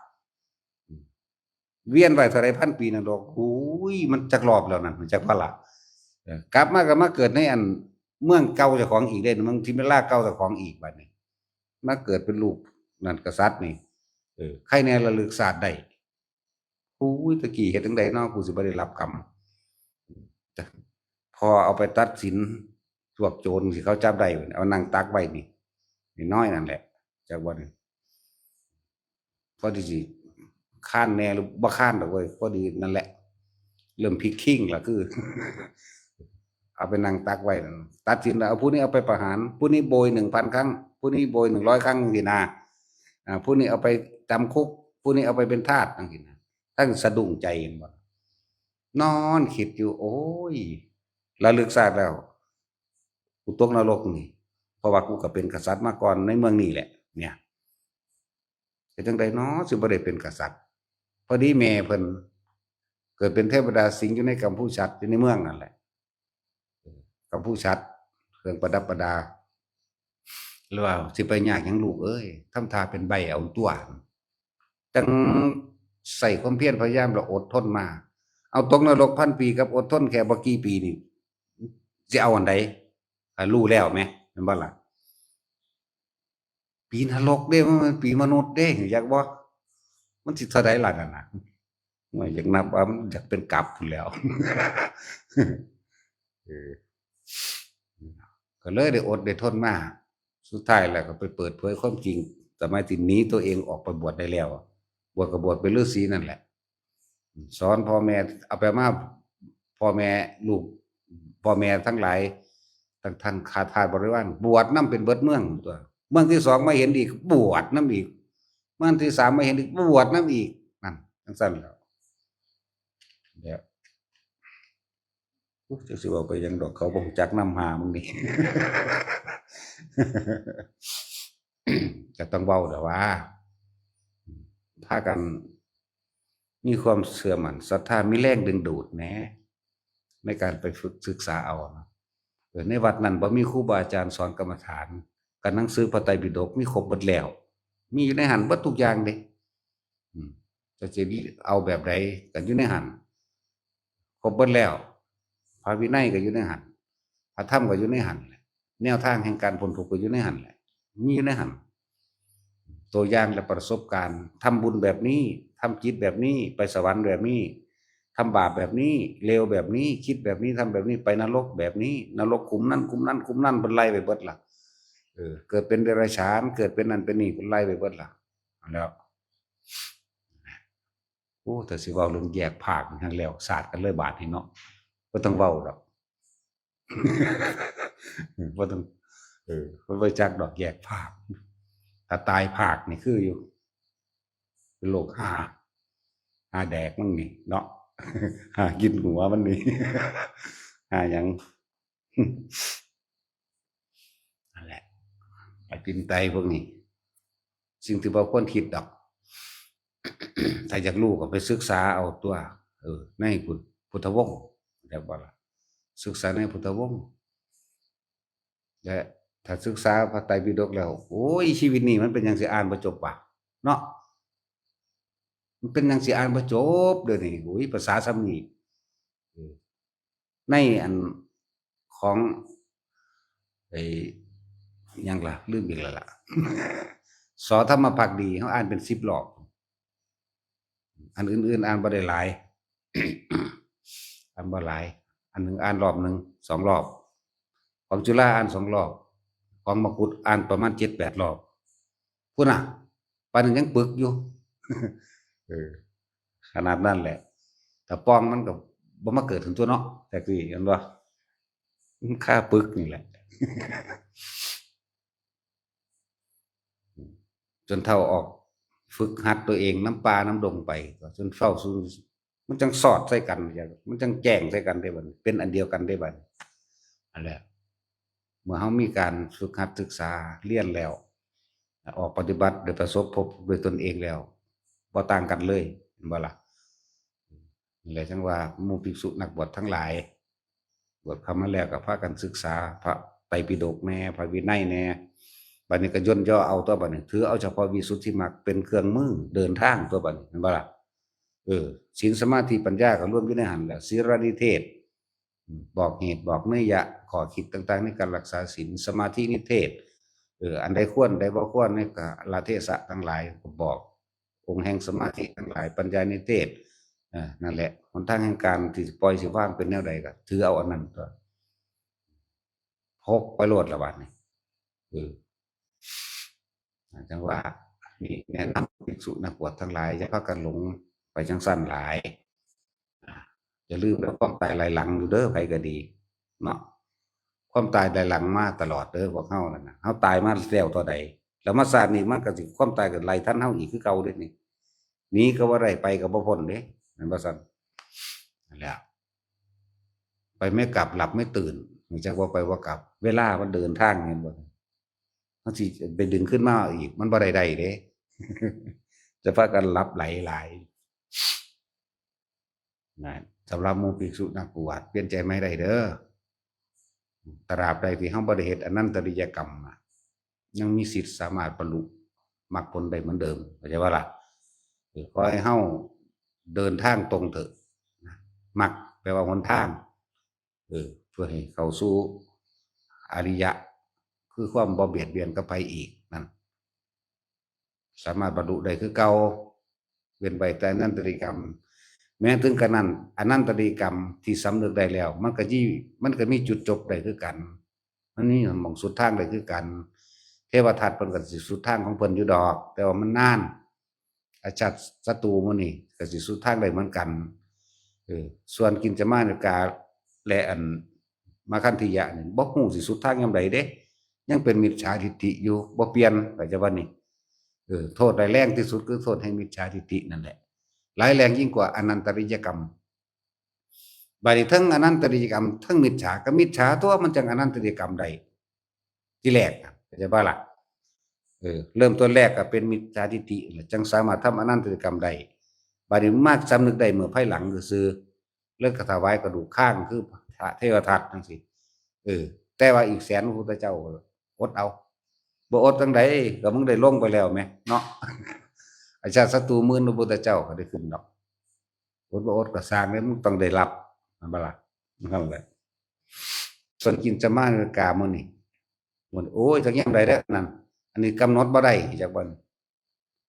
เวียนไปเท่าไรพันปีนรก อุ้ย มันจักรอบแล้วนั่น มันจักพละ เออ กลับมาก็มาเกิดในอันเมืองเก่าเจ้าของอีกเด้ เมืองทิมเวลาเก่าเจ้าของอีกบัดนี้ มาเกิดเป็นลูกนั่นกษัตริย์นี่ เออ ใครแน่ระลึกชาติได้ อุ้ย ตะกี้เฮ็ดจั่งใดเนาะ กูสิบ่ได้รับกรรม จ้ะ พอเอาไปตัดสินพวกโจรที่เขาจับได้ เอานั่งตักไว้นี่ น้อยๆนั่นแหละ จักว่านี่ พอดีสิค้านแน่หรือบ่ค้านดอกเว้ย พอดีนั่นแหละ เริ่มพลิกคิงล่ะ คือ เอาไปนั่งตักไว้นั่น ตัดสินแล้ว เอาผู้นี้เอาไปประหาร ผู้นี้โบยหนึ่งพันครั้ง ผู้นี้โบยหนึ่งร้อยครั้งจั่งซี้นะ อ่า ผู้นี้เอาไปจำคุก ผู้นี้เอาไปเป็นทาสจั่งซี้นะ ทั้งสะดุ้งใจเห็นบ่ นอนคิดอยู่ โอ้ย ระลึกชาติแล้ว กูตกนรกนี่ เพราะว่ากูก็เป็นกษัตริย์มาก่อนในเมืองนี่แหละ เนี่ย เฮ็ดจั่งใดน้อ สิบ่ได้เป็นกษัตริย์ พอดีแม่เพิ่นเกิดเป็นเทวดาสิงอยู่ในกัมพูชัด อยู่ในเมืองนั่นแหละ กัมพูชัด เครื่องประดับประดา หรือว่าสิไปยากหยังลูกเอ้ย ทำท่าเป็นใบ้เอาตั๊ว จั่งใส่ความเพียรพยายามแล้วอดทนมา เอาตกนรกพันปีกับอดทนแค่บ่กี่ปีนี่ สิเอาอันใด? อ่ะ รู้แล้วแหม แม่นบ่ล่ะ? ปีนรกเด้ มันเป็นปีมนุษย์เด้ อยากบ่ มันสิเท่าใดล่ะนั่นน่ะ ว่าอยากนับว่ามันอยากเป็นกับพู้นแหล้ว เออ ก็เลยได้อดได้ทนมา สุดท้ายแล้วก็ไปเปิดเผยความจริง สมัยที่หนีตัวเองออกไปบวชได้แล้ว บวชก็บวชเป็นฤาษีนั่นแหละ สอนพ่อแม่ เอาไปมา พ่อแม่ลูก พ่อแม่ทั้งหลาย ทั้งท่านข้าทาสบริวาร บวชนำเป็นเบิดเมืองตั๊ว เมืองที่สองมาเห็นอีก บวชนำอีก เมืองที่สามมาเห็นอีก บวชนำอีก นั่น จั่งซั่นแหล้ว เดี๋ยว อุ๊ย จักสิเว้าไปหยังดอก เขาบ่รู้จักนำหามึงนี่ ก็ต้องเว้าแหละว่า พากันมีความเชื่อมั่นศรัทธา มีแรงดึงดูดแหน่ ในการไปฝึกศึกษาเอานะ เออ ในวัดนั้นบ่มีครูบาอาจารย์สอนกรรมฐาน กับหนังสือพระไตรปิฎกมีครบหมดแล้ว มีอยู่ในหั้นเบิดทุกอย่างเด้ อืม จะสิเอาแบบใดก็อยู่ในหั้น ครบหมดแล้ว พระวินัยก็อยู่ในหั้น พระธรรมก็อยู่ในหั้นแหละ แนวทางแห่งการพ้นทุกข์ก็อยู่ในหั้นแหละ มีอยู่ในหั้น ตัวอย่างและประสบการณ์ ทำบุญแบบนี้ ทำจิตแบบนี้ ไปสวรรค์แบบนี้ ทำบาปแบบนี้ เลวแบบนี้ คิดแบบนี้ ทำแบบนี้ ไปนรกแบบนี้ นรกขุมนั้น ขุมนั้น ขุมนั้น เพิ่นไล่ไปเบิดล่ะ เออ เกิดเป็นเดรัจฉาน เกิดเป็นนั่นเป็นนี่ เพิ่นไล่ไปเบิดล่ะ แล้ว โอ้ แต่สิเว้าเรื่องแยกภาคนี่แฮงแล้ว สาดกันเลยบาดนี้เนาะ บ่ต้องเว้าดอก บ่ต้อง เออ บ่รู้จักดอกแยกภาค ถ้าตายภาคนี่คืออยู่ เป็นโรคหา หาแดกมันนี่เนาะ หากินหัวมันนี่ หาหยัง นั่นแหละ ไอ้ปิ่นไตพวกนี้ สิ่งที่บ่ควรคิดดอก ถ้าอยากรู้ก็ไปศึกษาเอาตัว เออ ในพุทธ พุทธวงศ์ เรียกว่าล่ะ ศึกษาในพุทธวงศ์ และถ้าศึกษาพระไตรปิฎกแล้ว โอ้ย ชีวิตนี้มันเป็นหยังสิอ่านบ่จบวะ เนาะ มันเป็นหยังสิอ่านบ่จบเด้อนี่ โอ้ย ภาษาส่ำนี้ เออ ในอันของ ไอ้ หยังล่ะ ลืมอีกแล้วล่ะ ส.ธรรมภักดี เฮาอ่านเป็นสิบรอบ อันอื่นๆ อ่านบ่ได้หลาย อ่านบ่หลาย อันหนึ่งอ่านรอบหนึ่ง สองรอบ ของจุฬาอ่านสองรอบ ของมกุฏอ่านประมาณเจ็ดแปดรอบ พุ้นน่ะ ปานนั้นยังปึกอยู่ เออ ขนาดนั้นแหละ ถ้าป่องมันก็บ่มาเกิดขึ้นตัวเนาะ แต่คือเห็นบ่ มันคาปึกนี่แหละ จนเฒ่าออก ฝึกหัดตัวเองนำป่านำดงไป จนเฒ่าสู่ มันจั่งสอดใส่กัน มันจั่งแจ้งใส่กันได้บัดนี้ เป็นอันเดียวกันได้บัดนี้ อันแหละ เมื่อเฮามีการฝึกหัดศึกษาเรียนแล้ว ออกปฏิบัติโดยประสบพบด้วยตนเองแล้ว บ่ต่างกันเลย เห็นบ่ล่ะ นั่นแหละจั่งว่าหมู่ภิกษุนักบวชทั้งหลาย บวชเข้ามาแล้วก็พากันศึกษาพระไตรปิฎกแหน่ พระวินัยแหน่ บัดนี้ก็ย่นย่อเอาตัวบัดนี้ ถือเอาเฉพาะวิสุทธิมรรคเป็นเครื่องมือเดินทางตัวบัดนี้ เห็นบ่ล่ะ เออ ศีล สมาธิ ปัญญาก็รวมอยู่ในหั้นแหละ ศีลนิเทศ อืม บอกเหตุ บอกนัยยะ ข้อคิดต่างๆ ในการรักษาศีล สมาธินิเทศ เออ อันใดควร อันใดบ่ควร ในกาลเทศะทั้งหลายก็บอก องค์แห่งสมาธิทั้งหลาย ปัญญานิเทศ อ่า นั่นแหละ หนทางแห่งการที่สิปล่อยสิวางเป็นแนวใดก็ถือเอาอันนั้นตัว พกไปโลดละบัดนี้ เออ จั่งว่า นี่แนะนำภิกษุนักบวชทั้งหลาย อย่าพากันหลงไปจั่งซั่นหลาย อย่าลืมว่าความตายไล่หลังอยู่เด้อ ไผก็ดี เนาะ ความตายไล่หลังมาตลอดเด้อ พวกเฮานั่นน่ะ เฮาตายมาแล้วเท่าใด แล้วมาชาตินี้มันก็สิ ความตายก็ไล่ทันเฮาอีกคือเก่าเด้นี่ หนีก็บ่ได้ ไปก็บ่พ้นเด้ แม่นบ่ซั่น นั่นแหละ ไปไม่กลับ หลับไม่ตื่น จักว่าไปว่ากลับ เวลามันเดินทาง เห็นบ่ มันสิไปดึงขึ้นมาอีก มันบ่ได้ได้เด้ จะพากันหลับไหลหลาย นะ สำหรับหมู่ภิกษุนักบวช เปลี่ยนใจใหม่ได้เด้อ ตราบใดที่เฮาบ่ได้เฮ็ดอนันตริยกรรมน่ะ ยังมีสิทธิ์สามารถบรรลุมรรคผลได้เหมือนเดิม เข้าใจบ่ล่ะ เออ ขอให้เฮาเดินทางตรงเถอะ นะ มรรคแปลว่าหนทาง เออ เพื่อให้เข้าสู่อริยะ คือความบ่เบียดเบียนกับไผอีกนั่น สามารถบรรลุได้คือเก่า เว้นไว้แต่อนันตริยกรรม แม้ถึงกระนั้น อนันตริยกรรมที่สำนึกได้แล้ว มันก็ยี่ มันก็มีจุดจบได้คือกัน มันมีหม่องสุดทางได้คือกัน เทวทัตเพิ่นก็สิสุดทางของเพิ่นอยู่ดอก แต่ว่ามันนาน อาชาติศัตรูหมู่นี่ก็สิสุดทางได้เหมือนกัน เออ ส่วนกิญจมานิกาและอันมาคันธยะนี่ บ่ฮู้สิสุดทางยามใดเด้ ยังเป็นมิจฉาทิฏฐิอยู่ บ่เปลี่ยน เข้าใจบ่นี่ เออ โทษร้ายแรงที่สุดคือโทษแห่งมิจฉาทิฏฐินั่นแหละ ร้ายแรงยิ่งกว่าอนันตริยกรรม บัดนี้ทั้งอนันตริยกรรม ทั้งมิจฉา ก็มิจฉาตัว มันจั่งอนันตริยกรรมได้ ทีแรกน่ะ เข้าใจบ่ล่ะ เออ เริ่มต้นแรกก็เป็นมิจฉาทิฏฐิแหละ จังสามารถทำอนันตริยกรรมได้ บาดนี้มาสำนึกได้เมื่อภายหลังซื่อๆ แล้วก็ถวายกระดูกข้างคือพระเทวทัตจังซี่ เออ แต่ว่าอีกแสนพระพุทธเจ้าอดเอา บ่อดจังใด ก็มึงได้ลงไปแล้วแหมเนาะ อาชาติศัตรูหมื่นพระพุทธเจ้าก็ได้ขึ้นดอก อดบ่อดก็สร้างแล้วมึงต้องได้รับ นั่นบ่ล่ะ นั่นแหละ ส่วนกินจะมานาฬิกามื้อนี้ มัน โอ้ย จักยามใดแล้วนั่น อันนี้กำหนดบ่ได้ จักบ่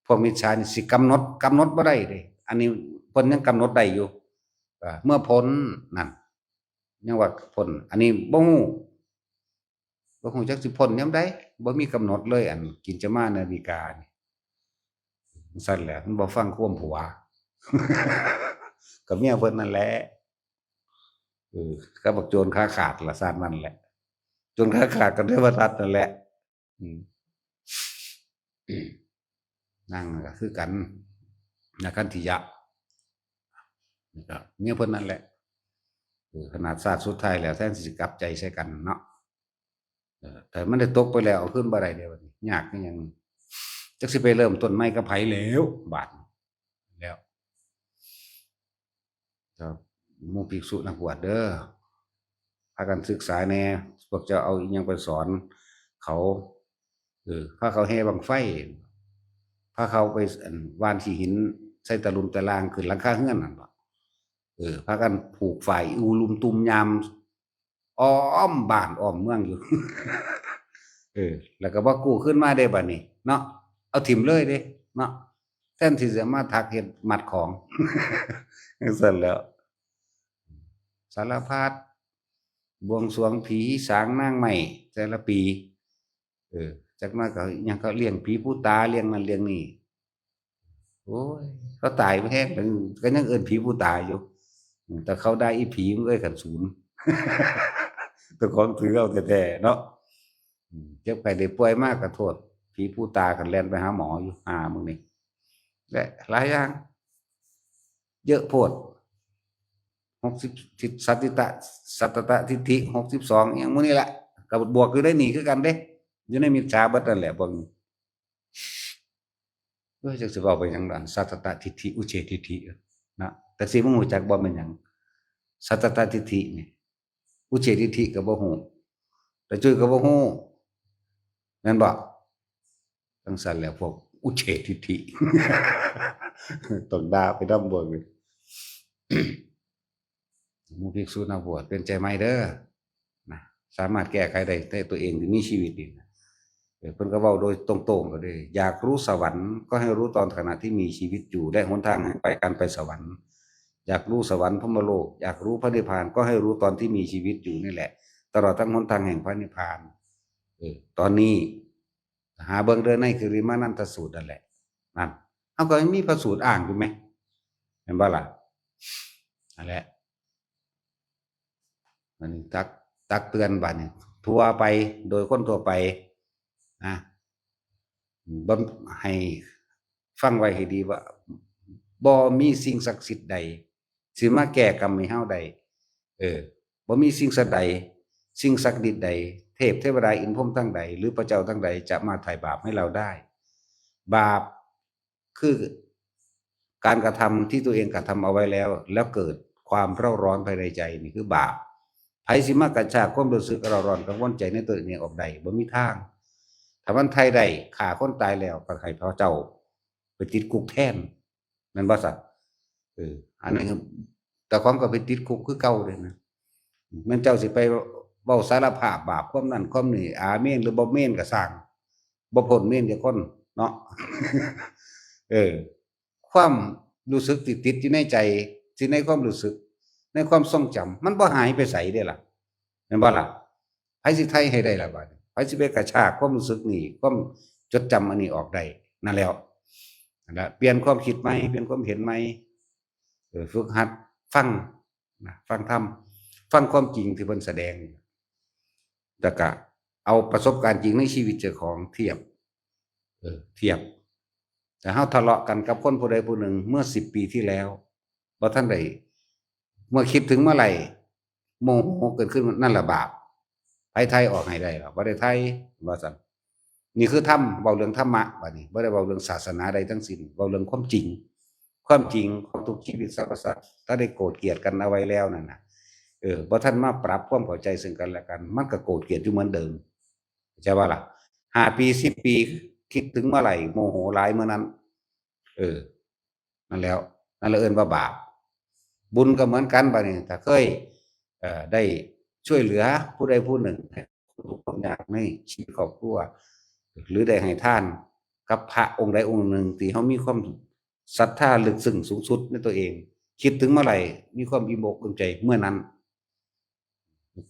พวกมิจฉานี่สิกำหนด กำหนดบ่ได้เด้ อันนี้เพิ่นยังกำหนดได้อยู่ อ่า เมื่อพ้นนั่น ยังว่าพ้น อันนี้บ่ฮู้ บ่ฮู้จักสิพ้นยามใด บ่มีกำหนดเลย อันกินจะมานาฬิกานี่ ซั่นแหละ มันบ่ฟังความผัว กับเมียเพิ่นนั่นแหละ เออ กับบักโจรขาขาดล่ะ ซั่นนั่นแหละ โจรขาขาดกับเทวทัตนั่นแหละ อืม นางก็คือกัน นาคันธิยะ นี่ก็เมียเพิ่นนั่นแหละ เออ ขนาดชาติสุดท้ายแล้ว แทนสิกลับใจใส่กันเนาะ เออ แต่มันได้ตกไปแล้ว เอาคืนบ่ได้เด้ บัดนี้ ยากคือหยัง จักสิไปเริ่มต้นใหม่กับไผแล้ว บาดนี้ แล้ว ครับ หมู่ภิกษุนักบวชเด้อ พากันศึกษาแหน่ พวกเจ้าเอาอิหยังไปสอนเขา เออ พาเขาแห่บั้งไฟ พาเขาไป อั่น หว่านขี้หิน ใส่ตะลุมตะลาง ขึ้นหลังคาเฮือนนั่นบ่ เออ พากันผูกฝ้ายอู่ลุมตุ่มยาม อ้อมบ้านอ้อมเมืองอยู่ เออ แล้วก็บ่กู้คืนมาเด้บัดนี้เนาะ เอาถิ่มเลยเด้เนาะ แทนที่จะมาถักเฮ็ดมัดของ จังซั่นแหล้ว สารพัด บวงสรวงผีสางนางไม้แต่ละปี เออ จักหน่อยก็ยังเขาเลี้ยงผีผู้ตา เลี้ยงนั่นเลี้ยงนี่ โอ้ย เขาตายไปแฮง ก็ยังเอิ้นผีผู้ตาอยู่ แต่เขาได้อีผีมึงเอ้ย ขันศูนย์ แต่ของถือเอาแท้ๆเนาะ อืม เจ็บไข้ได้ป่วยมากก็โทษ ผีผู้ตา กันแล่นไปหาหมออยู่ หามึงนี่ และหลายอย่าง เยอะโพด หกสิบ ทิฏ- สัตติตะ สัตตตะทิฏฐิ หกสิบสอง อย่างมื้อนี้แหละ ก็บวกอยู่ในนี่คือกันเด้ อยู่ในมิจฉาเบิดนั่นแหละพวกนี้ เอ้ย จักสิเว้าไปหยังดอก สัตตตะทิฏฐิ อุจเฉททิฏฐิ นะ แต่สิมึงรู้จักบ่แม่นหยัง สัตตตะทิฏฐินี่ อุจเฉททิฏฐิก็บ่ฮู้ แต่จุ้ยก็บ่ฮู้ แม่นบ่ จังซั่นแหละพวกอุจเฉททิฏฐิ ต้องด่าไปนำพวกนี้ หมู่ภิกษุนักบวช เปลี่ยนใจใหม่เด้อ นะ สามารถแก้ไขได้ในตัวเองที่มีชีวิตนี่นะ เออ เพิ่นก็เว้าโดยตรงๆก็ได้ อยากรู้สวรรค์ก็ให้รู้ตอนขณะที่มีชีวิตอยู่ และหนทางแห่งไป การไปสวรรค์ อยากรู้สวรรค์พรหมโลก อยากรู้พระนิพพานก็ให้รู้ตอนที่มีชีวิตอยู่นี่แหละ ตลอดทั้งหนทางแห่งพระนิพพาน เออ ตอนนี้ หาเบิ่งเด้อในกริมานันทสูตรนั่นแหละ นั่น เฮาก็ยังมีพระสูตรอ้างอยู่แหม แม่นบ่ล่ะ นั่นแหละ อันนี้ตัก ตักเตือนบัดนี้ ทั่วไป โดยคนทั่วไป นะ บ่ ให้ฟังไว้ให้ดีว่า บ่มีสิ่งศักดิ์สิทธิ์ใด สิมาแก้กรรมให้เฮาได้ เออ บ่มีสิ่งศักดิ์ใด สิ่งศักดิ์สิทธิ์ใด เทพเทวดาอินทร์พรหมทั้งใด หรือพระเจ้าทั้งใดจะมาไถ่บาปให้เราได้ บาปคือการกระทำที่ตัวเองกระทำเอาไว้แล้ว แล้วเกิดความเร่าร้อนภายในใจ นี่คือบาป ไผสิมากระชากความรู้สึกเร่าร้อนกังวลใจในตัวเองออกได้ บ่มีทาง ถ้ามันไถ่ได้ ฆ่าคนตายแล้ว ก็ให้พระเจ้าไปติดคุกแทน แม่นบ่สัตว์ เออ อันนี้คือ แต่ของก็ไปติดคุกคือเก่าเลยนะ แม่นเจ้าสิไปเว้าสารภาพบาปความนั้นความนี้ อาเมนหรือบ่เมนก็ซ่าง บ่พ้นเมนจักคนเนาะ เออ ความรู้สึกที่ติดอยู่ในใจ ที่ในความรู้สึก ในความทรงจำ มันบ่หายไปไสเด้ล่ะ แม่นบ่ล่ะ ไผสิไถ่ให้ได้ล่ะบัดนี้ ไผสิไปกระชากความรู้สึกนี่ ความจดจำอันนี้ออกได้ นั่นแล้ว นั่นละ เปลี่ยนความคิดใหม่ เปลี่ยนความเห็นใหม่ เออ ฝึกหัดฟังนะ ฟังธรรม ฟังความจริงที่เพิ่นแสดง แล้วก็เอาประสบการณ์จริงในชีวิตเจ้าของเทียบ เออ เทียบ แต่เฮาทะเลาะกันกับคนผู้ใดผู้หนึ่งเมื่อสิบปีที่แล้ว บ่ทันได้ เมื่อคิดถึงเมื่อไหร่ โมโหเกิดขึ้น นั่นแหละบาป ไผไถ่ออกให้ได้ล่ะ บ่ได้ไถ่ ว่าซั่น นี่คือธรรม เว้าเรื่องธรรมะ บัดนี้บ่ได้เว้าเรื่องศาสนาใดทั้งสิ้น เว้าเรื่องความจริง ความจริงของทุกชีวิตสรรพสัตว์ ถ้าได้โกรธเกลียดกันเอาไว้แล้วนั่นน่ะ เออ บ่ทันมาปรับความเข้าใจซึ่งกันและกัน มันก็โกรธเกลียดอยู่เหมือนเดิม เข้าใจบ่ล่ะ ห้าปี สิบปี คิดถึงเมื่อไหร่ โมโหหลายเมื่อนั้น เออ นั่นแล้ว นั่นแหละเอิ้นว่าบาป บุญก็เหมือนกันบัดนี้ ถ้าเคย เอ่อ ได้ช่วยเหลือผู้ใดผู้หนึ่ง ให้คนทุกข์คนยากในชีวิตครอบครัว หรือได้ให้ทานกับพระองค์ใดองค์หนึ่งที่เฮามีความศรัทธาลึกซึ้งสูงสุดในตัวเอง คิดถึงเมื่อไหร่ มีความอิ่มอกอิ่มใจเมื่อนั้น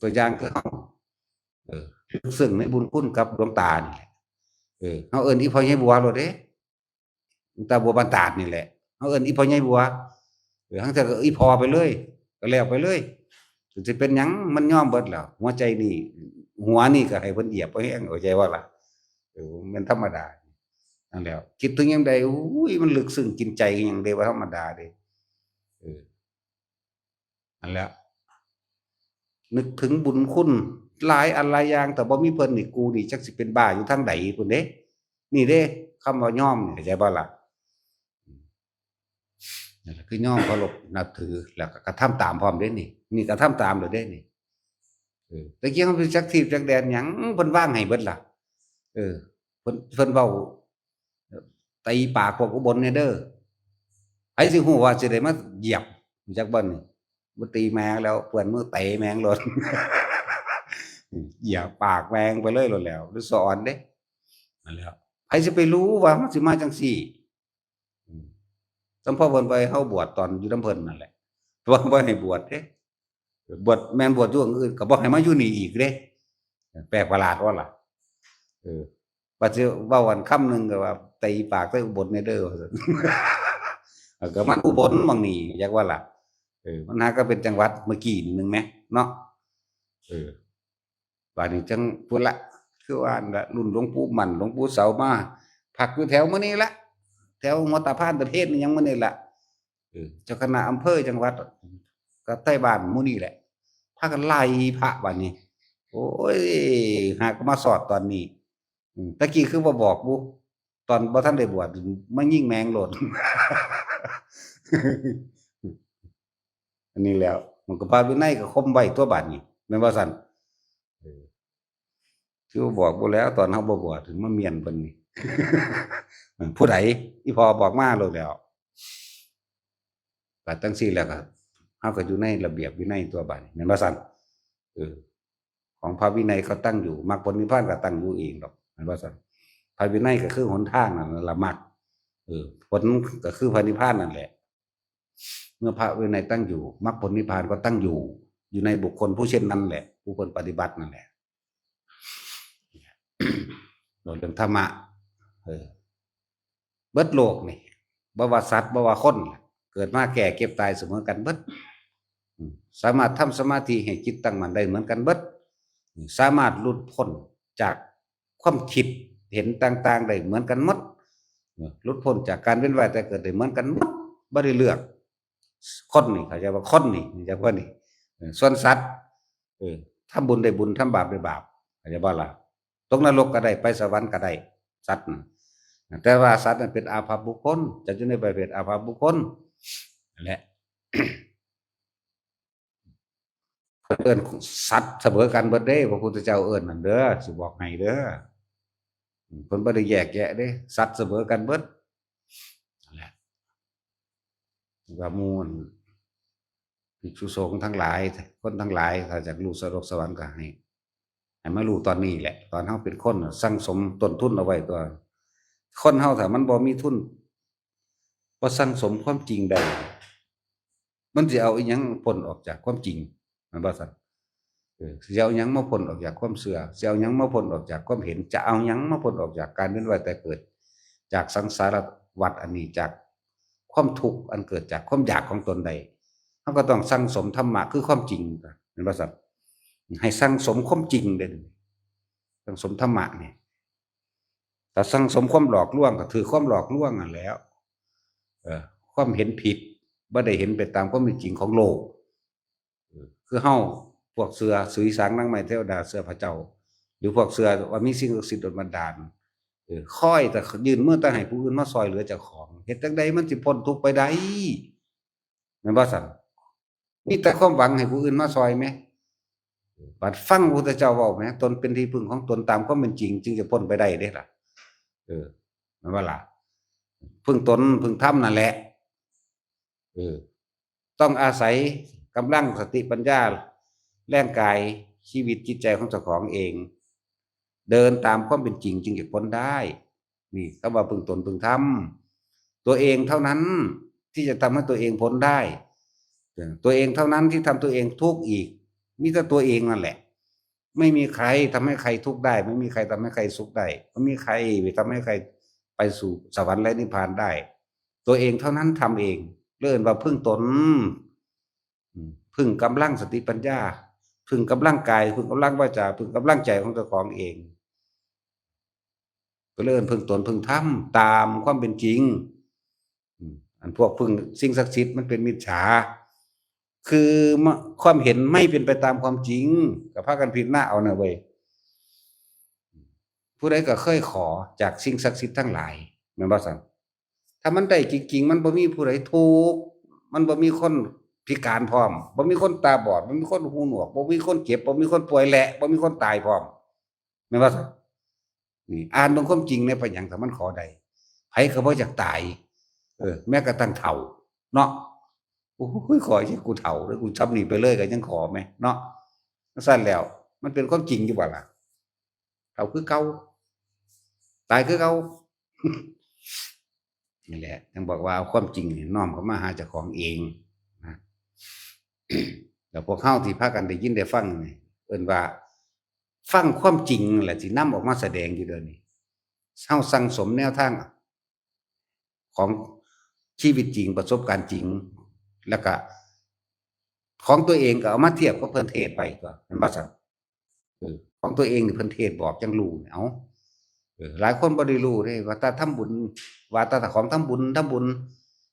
ตัวอย่างคือเฮา เออ ลึกซึ้งในบุญคุณกับหลวงตานี่แหละ เออ เฮาเอิ้นอีพ่อใหญ่บัวโลดเด้ หลวงตาบัวบ้านตาดนี่แหละ เฮาเอิ้นอีพ่อใหญ่บัว เออ หางเทื่อก็อีพ่อไปเลย ก็แล้วไปเลย สิเป็นหยัง มันยอมเบิดแล้ว หัวใจนี่ หัวนี่ก็ให้เพิ่นเหยียบบ่แฮง เข้าใจบ่ล่ะ เออ มันธรรมดา นั่นแหละ คิดถึงยามใด อุ้ย มันลึกซึ้งกินใจหยังเด้ บ่ธรรมดาเด้ เออ นั่นแหละ นึกถึงบุญคุณหลายอันหลายอย่าง แต่บ่มีเพิ่นนี่ กูนี่จักสิเป็นบ้าอยู่ทางใดพุ้นเด้ นี่เด้ คำว่ายอมนี่ เข้าใจบ่ล่ะ นั่นแหละ คือยอมเคารพนับถือ แล้วก็กระทำตามพร้อมเด้นี่ นี่กระทำตามเลยเด้นี่ เออ แต่กี้เฮาไปจักทีบจักแดนหยัง เพิ่นวางให้เบิดล่ะ เออ เพิ่น เพิ่นเว้า ตีปากพวกอุบลเนี่ยเด้อ ไผสิฮู้ว่าสิได้มาเหยียบ จักบ่นี่ บ่ตีแม่งแล้ว เปื้อนมือเตะแม่งโลด เหยียบปากแม่งไปเลยโลดแล้ว หรือสอนเด้ นั่นแหละ ไผสิไปรู้ว่ามันสิมาจังซี่ อืม สำพ่อเพิ่นบ่ให้เฮาบวชตอนอยู่นำเพิ่นนั่นแหละ ว่าบ่ให้บวชเด้ บวช แม่นบวชอยู่อื่น ก็บ่ให้มาอยู่นี่อีกเด้ แปลกประหลาดว่าล่ะ เออ ว่าสิเว้าอันคำหนึ่งก็ว่า "ตีปากใส่อุบลแน่เด้อ" ว่าซั่น เออ ก็มันอุบลหม่องนี่ อยากว่าล่ะ เออ มันหาก็เป็นจังหวัดเมื่อกี้นิดนึงแหมเนาะ เออ บาดนี้จังพุ้นละ คือว่าหั่นละ รุ่นหลวงปู่มั่น หลวงปู่เสามา พักอยู่แถวมื้อนี้ละ แถวหัวตาพานตะเทศนี่ยังมื้อนี้ละ เออ เจ้าคณะอำเภอจังหวัด กับไทบ้านหมู่นี้แหละ พากันไล่พระบาดนี้ โอ้ย หากมาสอดตอนนี้ อืม ตะกี้คือบ่บอกบุ ตอนบ่ทันได้บวช มายิงแม่งโลด อันนี้แล้ว มันก็พระวินัยก็คมไว้ตัวบาดนี้ แม่นบ่ซั่น เออ คือบอกบ่แล้ว ตอนเฮาบ่บวช ถึงมาเมียนเพิ่นนี่ ผู้ใด อีพ่อบอกมาโลดแล้ว ก็จังซี่แล้วก็ เฮาก็อยู่ในระเบียบวินัยตัวบาดนี้ แม่นบ่ซั่น เออ ของพระวินัยก็ตั้งอยู่ มรรคผลนิพพานก็ตั้งอยู่เองดอก แม่นบ่ซั่น พระวินัยก็คือหนทางนั่นล่ะ มรรค เออ ผลก็คือพระนิพพานนั่นแหละ เมื่อพระวินัยตั้งอยู่ มรรคผลนิพพานก็ตั้งอยู่ อยู่ในบุคคลผู้เช่นนั้นแหละ ผู้เพิ่นปฏิบัตินั่นแหละ เรื่องธรรมะ เออ เบิดโลกนี่ บ่ว่าสัตว์ บ่ว่าคน เกิดมาแก่เจ็บตายเสมอกันเบิด อืม สามารถทำสมาธิให้จิตตั้งมั่นได้เหมือนกันเบิด อืม สามารถหลุดพ้นจากความคิดเห็นต่างๆ ได้เหมือนกันหมด อืม หลุดพ้นจากการเวียนว่ายตายเกิดได้เหมือนกันหมด บ่ได้เลือก คนนี่ เข้าใจว่าคนนี่ เข้าใจว่านี่ เออ ส่วนสัตว์ เออ ทำบุญได้บุญ ทำบาปได้บาป เข้าใจบ่ล่ะ ตกนรกก็ได้ ไปสวรรค์ก็ได้ สัตว์น่ะ แต่ว่าสัตว์นั้นเป็นอาภัพบุคคล จัดอยู่ในประเภทอาภัพบุคคล นั่นแหละ เพิ่นเอิ้นสัตว์เสมอกันเบิดเด้ พระพุทธเจ้าเอิ้นนั่นเด้อ สิบอกให้เด้อ เพิ่นบ่ได้แยกแยะเด้ สัตว์เสมอกันเบิด นั่นแหละ ว่าหมู่ ภิกษุสงฆ์ทั้งหลาย คนทั้งหลาย ถ้าอยากรู้นรกสวรรค์ก็ให้ ให้มารู้ตอนนี้แหละ ตอนเฮาเป็นคนน่ะ สั่งสมต้นทุนเอาไว้ตัว คนเฮาถ้ามันบ่มีทุน บ่สั่งสมความจริงได้ มันสิเอาอิหยังพ้นออกจากความจริง แม่นบ่ซั่น เออ สิเอาหยังมาพ้นออกจากความเชื่อ สิเอาหยังมาพ้นออกจากความเห็น จะเอาหยังมาพ้นออกจากการเวียนว่ายตายเกิด จากสังสารวัฏอันนี้ จากความทุกข์อันเกิดจากความอยากของตนใด เฮาก็ต้องสั่งสมธรรมะคือความจริง แม่นบ่ซั่น ให้สั่งสมความจริงเด้อ สั่งสมธรรมะนี่ ถ้าสั่งสมความหลอกลวงก็ถือความหลอกลวงนั่นแหล้ว เออ ความเห็นผิด บ่ได้เห็นไปตามความเป็นจริงของโลก เออ คือเฮา พวกเชื่อสุยสางนางไม้เทวดา เชื่อพระเจ้า หรือพวกเชื่อว่ามีสิ่งศักดิ์สิทธิ์ดลบันดาล เออ ค่อยแต่ยื่นมือแต่ให้ผู้อื่นมาซอยเหลือเจ้าของ เฮ็ดจั่งใดมันสิพ้นทุกข์ไปได้ แม่นบ่ซั่น? มีแต่ความหวังให้ผู้อื่นมาซอยแหม บัดฟังพระพุทธเจ้าเว้าแหม ตนเป็นที่พึ่งของตนตามความเป็นจริง จึงจะพ้นไปได้เด้ล่ะ เออ แม่นบ่ล่ะ? พึ่งตน พึ่งธรรมนั่นแหละ เออ ต้องอาศัยกำลังสติปัญญา แรงกาย ชีวิตจิตใจของเจ้าของเอง เดินตามความเป็นจริงจึงจะพ้นได้ นี่คำว่าพึ่งตนพึ่งธรรม ตัวเองเท่านั้นที่จะทำให้ตัวเองพ้นได้ เออ ตัวเองเท่านั้นที่ทำตัวเองทุกข์อีก มีแต่ตัวเองนั่นแหละ ไม่มีใครทำให้ใครทุกข์ได้ ไม่มีใครทำให้ใครสุขได้ ไม่มีใครไปทำให้ใครไปสู่สวรรค์และนิพพานได้ ตัวเองเท่านั้นทำเอง เรียกว่าพึ่งตน อืม พึ่งกำลังสติปัญญา พึ่งกำลังกาย พึ่งกำลังวาจา พึ่งกำลังใจของเจ้าของเอง ก็เลยเอิ้นพึ่งตนพึ่งธรรมตามความเป็นจริง อืม อันพวกพึ่งสิ่งศักดิ์สิทธิ์มันเป็นมิจฉา คือมะ ความเห็นไม่เป็นไปตามความจริง ก็พากันพิจารณาเอานะเว้ย ผู้ใดก็เคยขอจากสิ่งศักดิ์สิทธิ์ทั้งหลาย แม่นบ่ซั่น? ถ้ามันได้จริงๆ มันบ่มีผู้ใดทุกข์ มันบ่มีคนพิการพร้อม บ่มีคนตาบอด บ่มีคนหูหนวก บ่มีคนเจ็บ บ่มีคนป่วย และบ่มีคนตายพร้อม แม่นบ่ซั่น? นี่ อ่านเบิ่งความจริงในพยัญชนะ ถ้ามันขอได้ ไผก็บ่อยากตาย เออ แม้กระทั่งเฒ่า เนาะ โอ้ย ขอให้กูเฒ่าเด้อ กูซ่ำนี้ไปเลยก็ยังขอแหม เนาะ จั่งซั้นแล้ว มันเป็นความจริงอยู่บ่ล่ะ? เฒ่าคือเก่า ตายคือเก่า นี่แหละ จั่งบอกว่าเอาความจริงนี่น้อมเข้ามาหาเจ้าของเองนะ แล้วพวกเฮาที่พากันได้ยินได้ฟังนี่ เอิ้นว่าฟังความจริงแหละ สินำออกมาแสดงอยู่เดี๋ยวนี้ เฮาสั่งสมแนวทางของชีวิตจริง ประสบการณ์จริง แล้วก็ของตัวเองก็เอามาเทียบกับเพิ่นเทศน์ไปตั๊ว แม่นบ่ซั่น? เออ ของตัวเองนี่เพิ่นเทศน์บอกจั่งรู้นี่ เอ้า เออ หลายคนบ่ได้รู้เด้ ว่าแต่ทำบุญ ว่าแต่ของทำบุญ ทำบุญ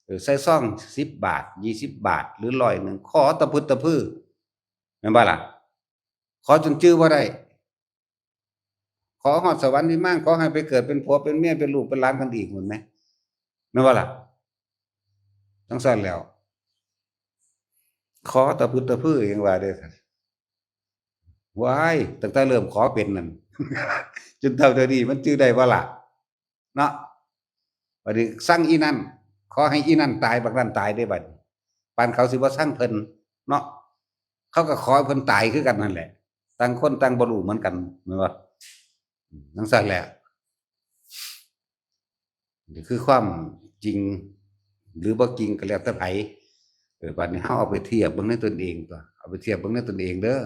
เออ ใส่ซองสิบบาท ยี่สิบบาท หรือร้อยหนึ่ง ขอตะพึดตะพือ แม่นบ่ล่ะ? ขอจนจื่อบ่ได้ ขอฮอดสวรรค์วิมาน ขอให้ไปเกิดเป็นผัวเป็นเมีย เป็นลูกเป็นหลานกันอีก แม่นบ่ล่ะ? จั่งซั้นแล้ว ขอตะพึดตะพือหยังว่าเด้อ ว้าย ตั้งแต่เริ่มขอเป็นนั่น จนเท่าเดี๋ยวนี้มันจื่อได้บ่ล่ะ เนาะ บัดนี้สั่งอีนั่น ขอให้อีนั่นตาย บักนั่นตายเด้บัดนี้ ปานเขาสิบ่สั่งเพิ่นเนาะ เขาก็ขอให้เพิ่นตายคือกันนั่นแหละ ต่างคนต่างบ่รู้เหมือนกัน แม่นบ่? จั่งซั้นแหละ นี่คือความจริงหรือบ่จริงก็แล้วแต่ไผ เออ บัดนี้เฮาเอาไปเทียบเบิ่งในตนเองตั๊ว เอาไปเทียบเบิ่งในตนเองเด้อ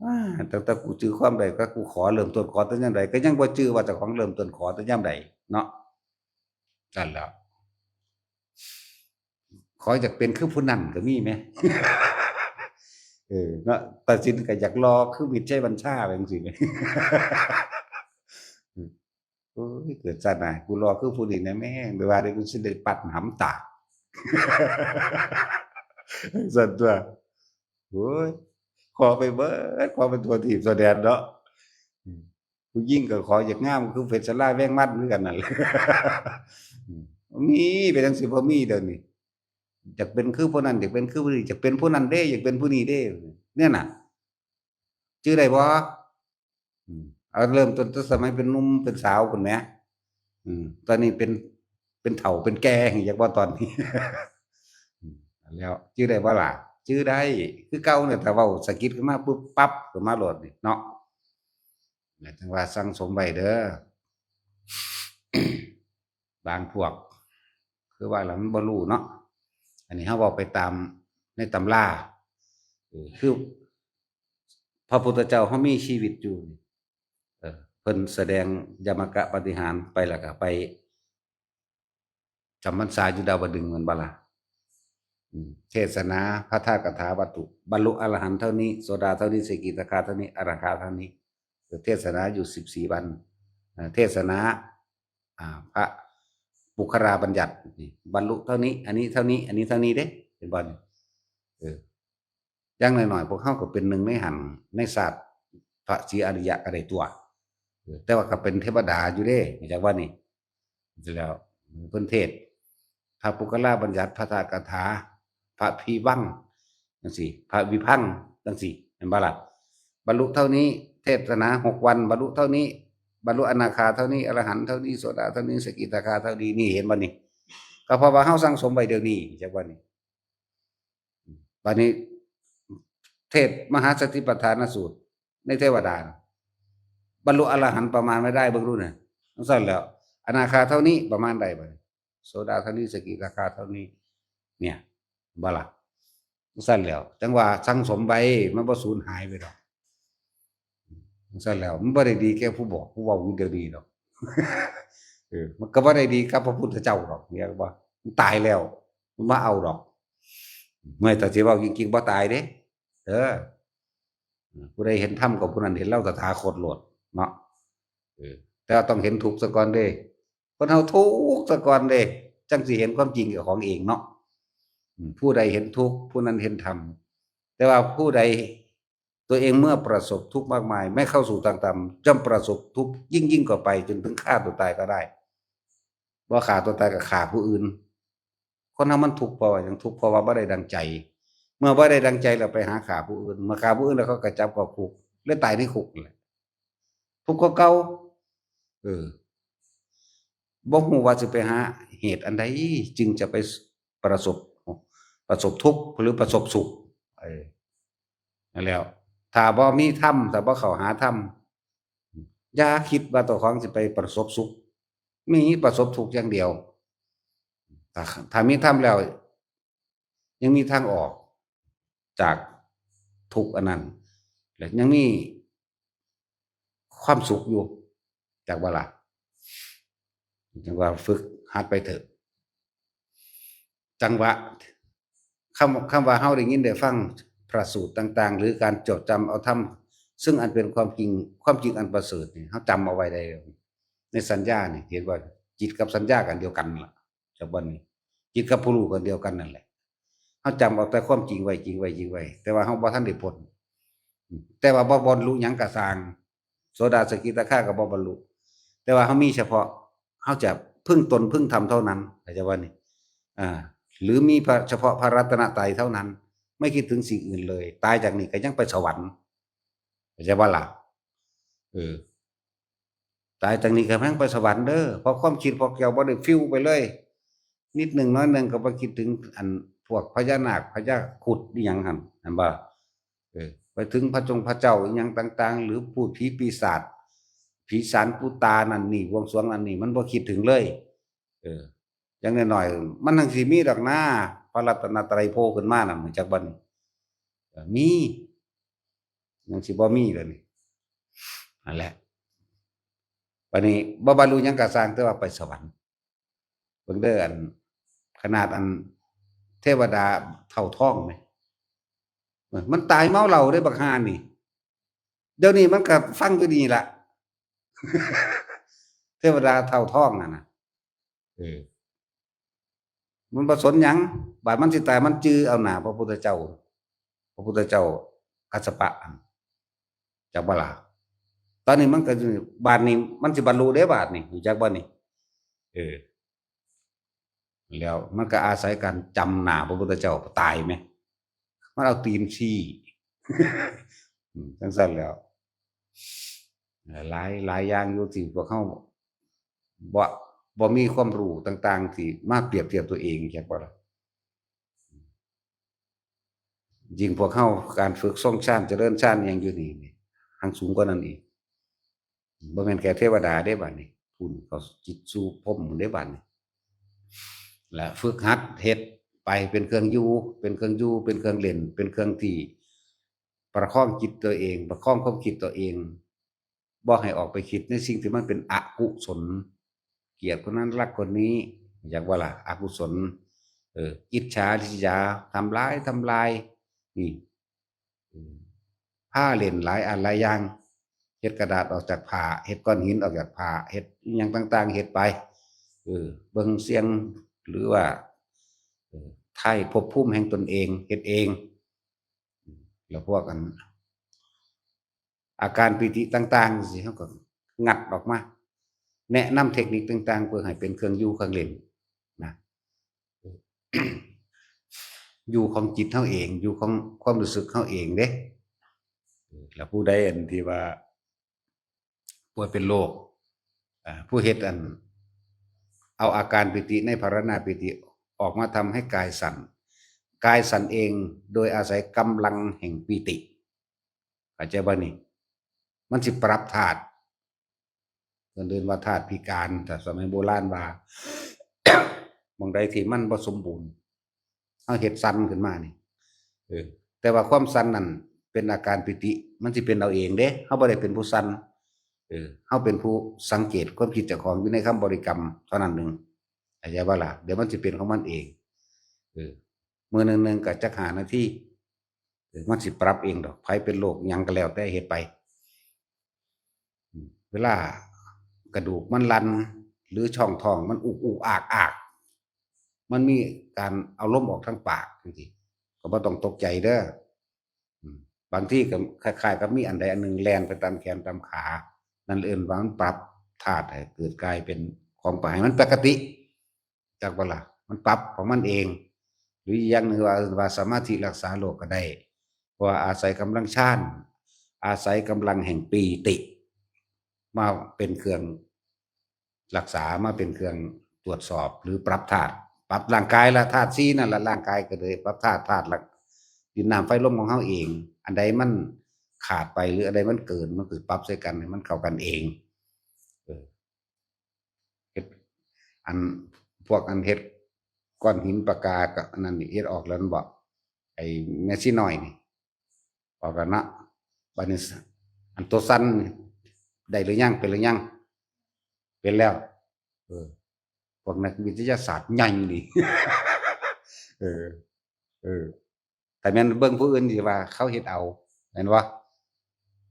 อ่า ตั้งแต่กูจื่อความได้ ก็กูขอเริ่มต้นขอแต่ยามใด ก็ยังบ่จื่อว่าเจ้าของเริ่มต้นขอแต่ยามใดเนาะ จั่งซั้นแล้ว ขออยากเป็นคือผู้นั้นก็มีแหม เออ เนาะ ตัดสินก็อยากหล่อคือมิตรชัยบัญชาไปจั่งซี้แหม โอ้ย เกิดชาติหน้า กูหล่อคือผู้นี้แหน่แม่ง หรือว่าได้กูสิได้ปัดหำตาก ซั่นตั๊ว โอ้ย ขอไปเบิด ขอไปทั่วทีปทั่วแดนเนาะ อืม ผู้หญิงก็ขออยากงามคือเพชรลาแวงมันคือกันนั่นแหละ อืม มีไปจั่งซี้ บ่มีเดี๋ยวนี้ อยากเป็นคือผู้นั้น อยากเป็นคือผู้นี้ อยากเป็นผู้นั้นเด้ อยากเป็นผู้นี้เด้ เนี่ยน่ะ จื่อได้บ่? อืม เอาเริ่มต้นแต่สมัยเป็นหนุ่มเป็นสาวพุ้นแหม อืม ตอนนี้เป็น เป็นเฒ่าเป็นแก่ อยากว่าตอนนี้ อืม แล้วจื่อได้บ่ล่ะ? จื่อได้ คือเก่าเนี่ย ถ้าเว้าสะกิดขึ้นมาปุ๊บปั๊บขึ้นมาโลดนี่เนาะ แล้วจั่งว่าสั่งสมไว้เด้อ บางพวก คือว่าแล้วมันบ่รู้เนาะ อันนี้เฮาเว้าไปตามในตำรา เออ คือพระพุทธเจ้าเฮามีชีวิตอยู่นี่ เออ เพิ่นแสดงยมกะปาฏิหาริย์ไปแล้วก็ไปจำพรรษาอยู่ดาวดึงส์แม่นบ่ล่ะ? อืม เทศนาพระธาตุกถาวัตถุ บรรลุอรหันต์เท่านี้ โสดาเท่านี้ สกิทาคาเท่านี้ อนาคาเท่านี้ เทศนาอยู่สิบสี่วัน อ่า เทศนา อ่า พระปุคคราบัญญัตินี่ บรรลุเท่านี้ อันนี้เท่านี้ อันนี้เท่านี้เด้ เห็นบ่นี่? เออ อย่างน้อยๆ พวกเฮาก็เป็นหนึ่งในหั้น ในชาติพระศรีอริยะก็ได้ตั๊ว แต่ว่าก็เป็นเทวดาอยู่เด้ จากว่านี่ แล้วเพิ่นเทศน์ พระปุคคลาบัญญัติ พระธาตุคาถา พระพิวังจังซี่ พระวิพังจังซี่ เห็นบ่ล่ะ บรรลุเท่านี้ เทศนาหกวัน บรรลุเท่านี้ บรรลุอนาคาเท่านี้ อรหันต์เท่านี้ โสดาเท่านี้ สกิทาคาเท่านี้ นี่เห็นบ่นี่ ก็เพราะว่าเฮาสั่งสมไว้เดี๋ยวนี้ จากว่านี่ บัดนี้ เทศน์มหาสติปัฏฐานสูตร ในเทวดา บรรลุอรหันต์ประมาณไม่ได้ เบิ่งดูเนี่ย จังซั่นแล้ว อนาคาเท่านี้ ประมาณใดบัดนี้ โสดาเท่านี้ สกิทาคาเท่านี้ เนี่ย บ่ล่ะ จังซั่นแล้ว จังว่าสั่งสมไว้ มันบ่สูญหายไปดอก จังซั่นแล้ว มันบ่ได้ดีแก่ผู้บอกผู้เว้าอยู่เดี๋ยวนี้ดอก เออ มันก็บ่ได้ดีกับพระพุทธเจ้าดอก เนี่ยว่า มันตายแล้ว มันมาเอาดอก เมื่อแต่สิเว้าจริงๆ บ่ตายเด้ เออ ผู้ใดเห็นธรรมก็ผู้นั้นเห็นเราตถาคตโลดเนาะ เออ แต่ว่าต้องเห็นทุกข์ซะก่อนเด้ คนเฮาทุกข์ซะก่อนเด้ จังสิเห็นความจริงกับของเองเนาะ อืม ผู้ใดเห็นทุกข์ ผู้นั้นเห็นธรรม แต่ว่าผู้ใด ตัวเองเมื่อประสบทุกข์มากมาย ไม่เข้าสู่ทางธรรม ย่อมประสบทุกข์ยิ่งๆ กว่าไป จนถึงฆ่าตัวตายก็ได้ บ่ฆ่าตัวตายก็ฆ่าผู้อื่น คนเฮามันทุกข์เพราะว่าหยัง ทุกข์เพราะว่าบ่ได้ดังใจ เมื่อบ่ได้ดังใจแล้วไปหาฆ่าผู้อื่น เมื่อฆ่าผู้อื่นแล้วเขาก็จับเข้าคุก เลยตายในคุกนั่นแหละ ทุกข์กว่าเก่า เออ บ่ฮู้ว่าสิไปหาเหตุอันใดจึงจะไปประสบ ประสบทุกข์หรือประสบสุข เออ นั่นแหล้ว ถ้าบ่มีธรรม ถ้าบ่เข้าหาธรรม อย่าคิดว่าตัวของสิไปประสบสุข มีประสบทุกข์อย่างเดียว ถ้า ถ้ามีธรรมแล้ว ยังมีทางออกจากทุกข์อันนั้น และยังมีความสุขอยู่ จากบ่ล่ะ จังว่าฝึกหัดไปเถอะ จังหวะ คำ คำว่าเฮาได้ยินได้ฟังพระสูตรต่างๆ หรือการจดจำเอาธรรม ซึ่งอันเป็นความจริง ความจริงอันประเสริฐนี่ เฮาจำเอาไว้ได้ ในสัญญานี่ เห็นว่าจิตกับสัญญากันเดียวกันล่ะ จากวันนี้ จิตกับผู้รู้กันเดียวกันนั่นแหละ เฮาจำเอาแต่ความจริงไว้ จริงไว้ จริงไว้ แต่ว่าเฮาบ่ทันได้พ้น แต่ว่าบ่บรรลุหยังก็ซ่าง โสดาสกิทาคาก็บ่บรรลุ แต่ว่าเฮามีเฉพาะ เฮาจะพึ่งตนพึ่งธรรมเท่านั้น เข้าใจบ่นี่ อ่า หรือมีพระ เฉพาะพระรัตนตรัยเท่านั้น ไม่คิดถึงสิ่งอื่นเลย ตายจากนี้ก็ยังไปสวรรค์ เข้าใจบ่ล่ะ เออ ตายจากนี้ก็ยังไปสวรรค์เด้อ เพราะความคิดพวกเจ้าบ่ได้ฟิวไปเลย นิดหนึ่งน้อยหนึ่งก็ไปคิดถึงอันพวกพญานาค พญาครุฑอิหยังหั่น หั่นบ่ เออ ไปถึงพระจงพระเจ้าอิหยังต่างๆ หรือพูดผีปีศาจ ผีสารปูตานั่นนี่ บวงสรวงนั่นนี่ มันบ่คิดถึงเลย เออ อย่างน้อยๆ มันจั่งสิมีดอกนะ พระรัตนตรัยโผล่ขึ้นมาน่ะ รู้จักบ่นี่ เออ มี จั่งสิบ่มีเลยนี่ นั่นแหละ บัดนี้บ่บรรลุหยังก็ซ่าง แต่ว่าไปสวรรค์ เบิ่งเด้อ อัน ขนาดอันเทวดาเฒ่าทองแหม เออ มันตายเมาเหล้าเด้บักห่านี่ เดี๋ยวนี้มันก็ฟังอยู่นี่ล่ะ เทวดาเฒ่าทองนั่นน่ะ เออ มันบ่สนหยัง บาดมันสิตายมันจื่อเอาหน้าพระพุทธเจ้า พระพุทธเจ้ากัสสปะหั่น จักบ่ล่ะ ตอนนี้มันก็อยู่ บาดนี้มันสิบรรลุเด้บาดนี้ รู้จักบ่นี่ เออ แล้วมันก็อาศัยการจำหน้าพระพุทธเจ้าตายแหม มันเอาตีนชี้ อืม จั่งซั่นแล้ว หลาย หลายอย่างอยู่ที่พวกเฮาบ่ บ่มีความรู้ต่างๆ ที่มาเปรียบเทียบตัวเอง จักบ่ล่ะ ยิ่งพวกเฮาการฝึกทรงฌาน เจริญฌานอิหยังอยู่นี่ นี่ หั้งสูงกว่านั้นอีก บ่แม่นแค่เทวดาเด้บาดนี้ พุ้นเขาจิตสู่พรหมพุ้นเด้บาดนี้ และฝึกหัดเฮ็ดไปเป็นเครื่องอยู่ เป็นเครื่องอยู่ เป็นเครื่องเล่น เป็นเครื่องที่ประคองจิตตัวเอง ประคองความคิดตัวเอง บ่ให้ออกไปคิดในสิ่งที่มันเป็นอกุศล เกลียดคนนั้นรักคนนี้ จักบ่ล่ะ อกุศล เออ อิจฉาริษยา ทำร้าย ทำลาย นี่ เออ พาเล่นหลายอันหลายอย่าง เฮ็ดกระดาษออกจากผ้า เฮ็ดก้อนหินออกจากผ้า เฮ็ดอิหยังต่างๆ เฮ็ดไป เออ เบิ่งเสี่ยง หรือว่า เออ ทายภพภูมิแห่งตนเอง เฮ็ดเอง แล้วพวกอัน อาการปีติต่างๆ จั่งซี้ เฮาก็ งัดออกมา แนะนำเทคนิคต่างๆ เพื่อให้เป็นเครื่องอยู่เครื่องเล่นนะ อยู่ของจิตเฮาเอง อยู่ของความรู้สึกเฮาเองเด้ แล้วผู้ใดอันที่ว่าป่วยเป็นโรค อ่า ผู้เฮ็ดอัน เอาอาการปีติในภาวนาปีติออกมาทำให้กายสั่น กายสั่นเองโดยอาศัยกำลังแห่งปีติ เข้าใจบ่นี่ มันสิปรับธาตุ เพิ่นเอิ้นว่าธาตุพิการ แต่สมัยโบราณว่า หม่องใดที่มันบ่สมบูรณ์ เฮาเฮ็ดสั่นขึ้นมานี่ เออ แต่ว่าความสั่นนั่นเป็นอาการปีติ มันสิเป็นเอาเองเด้ เฮาบ่ได้เป็นผู้สั่น เออ เฮาเป็นผู้สังเกตความคิดเจ้าของอยู่ในคำบริกรรมเท่านั้นหนึ่ง เข้าใจบ่ล่ะ เดี๋ยวมันสิเป็นของมันเอง เออ มื้อหนึ่งๆ ก็จักห้านาที เออ มันสิปรับเองดอก ไผเป็นโรคหยังก็แล้วแต่เฮ็ดไป อืม เวลากระดูกมันลัน หรือช่องท้องมันอุกอุกอากอาก มันมีการเอาลมออกทางปากจังซี่ ก็บ่ต้องตกใจเด้อ อืม บางทีก็คล้ายๆกับมีอันใดอันหนึ่งแล่นไปตามแขนตามขา นั่นเอิ้นว่ามันปรับธาตุให้เกิดกลายเป็นของปกติ ให้มันปกติ จักบ่ล่ะ มันปรับของมันเอง หรืออีกอย่างหนึ่งว่า เอิ้นว่าสมาธิรักษาโรคก็ได้ เพราะว่าอาศัยกำลังฌาน อาศัยกำลังแห่งปีติ มาเป็นเครื่องรักษา มาเป็นเครื่องตรวจสอบ หรือปรับธาตุ ปรับร่างกายละ ธาตุสี่นั่นละ ร่างกายก็เลยปรับธาตุ ธาตุละ ดินน้ำไฟลมของเฮาเอง อันใดมันขาดไป หรืออันใดมันเกิน มันก็ปรับใส่กันให้มันเข้ากันเอง เออ เฮ็ด อัน พวกอันเฮ็ดก้อนหินปากกากับอันนั้นนี่ เฮ็ดออกแล้วมันบอก ไอ้แม่ชีน้อยนี่ ออกแล้วเนาะ บัดนี้ อันตัวสั่นนี่ ได้หรือยัง เป็นหรือยัง เป็นแล้ว เออ พวกนักวิทยาศาสตร์ใหญ่นี่ เออ เออ แต่แม่นเบิ่งผู้อื่นสิว่าเขาเฮ็ดเอา แม่นบ่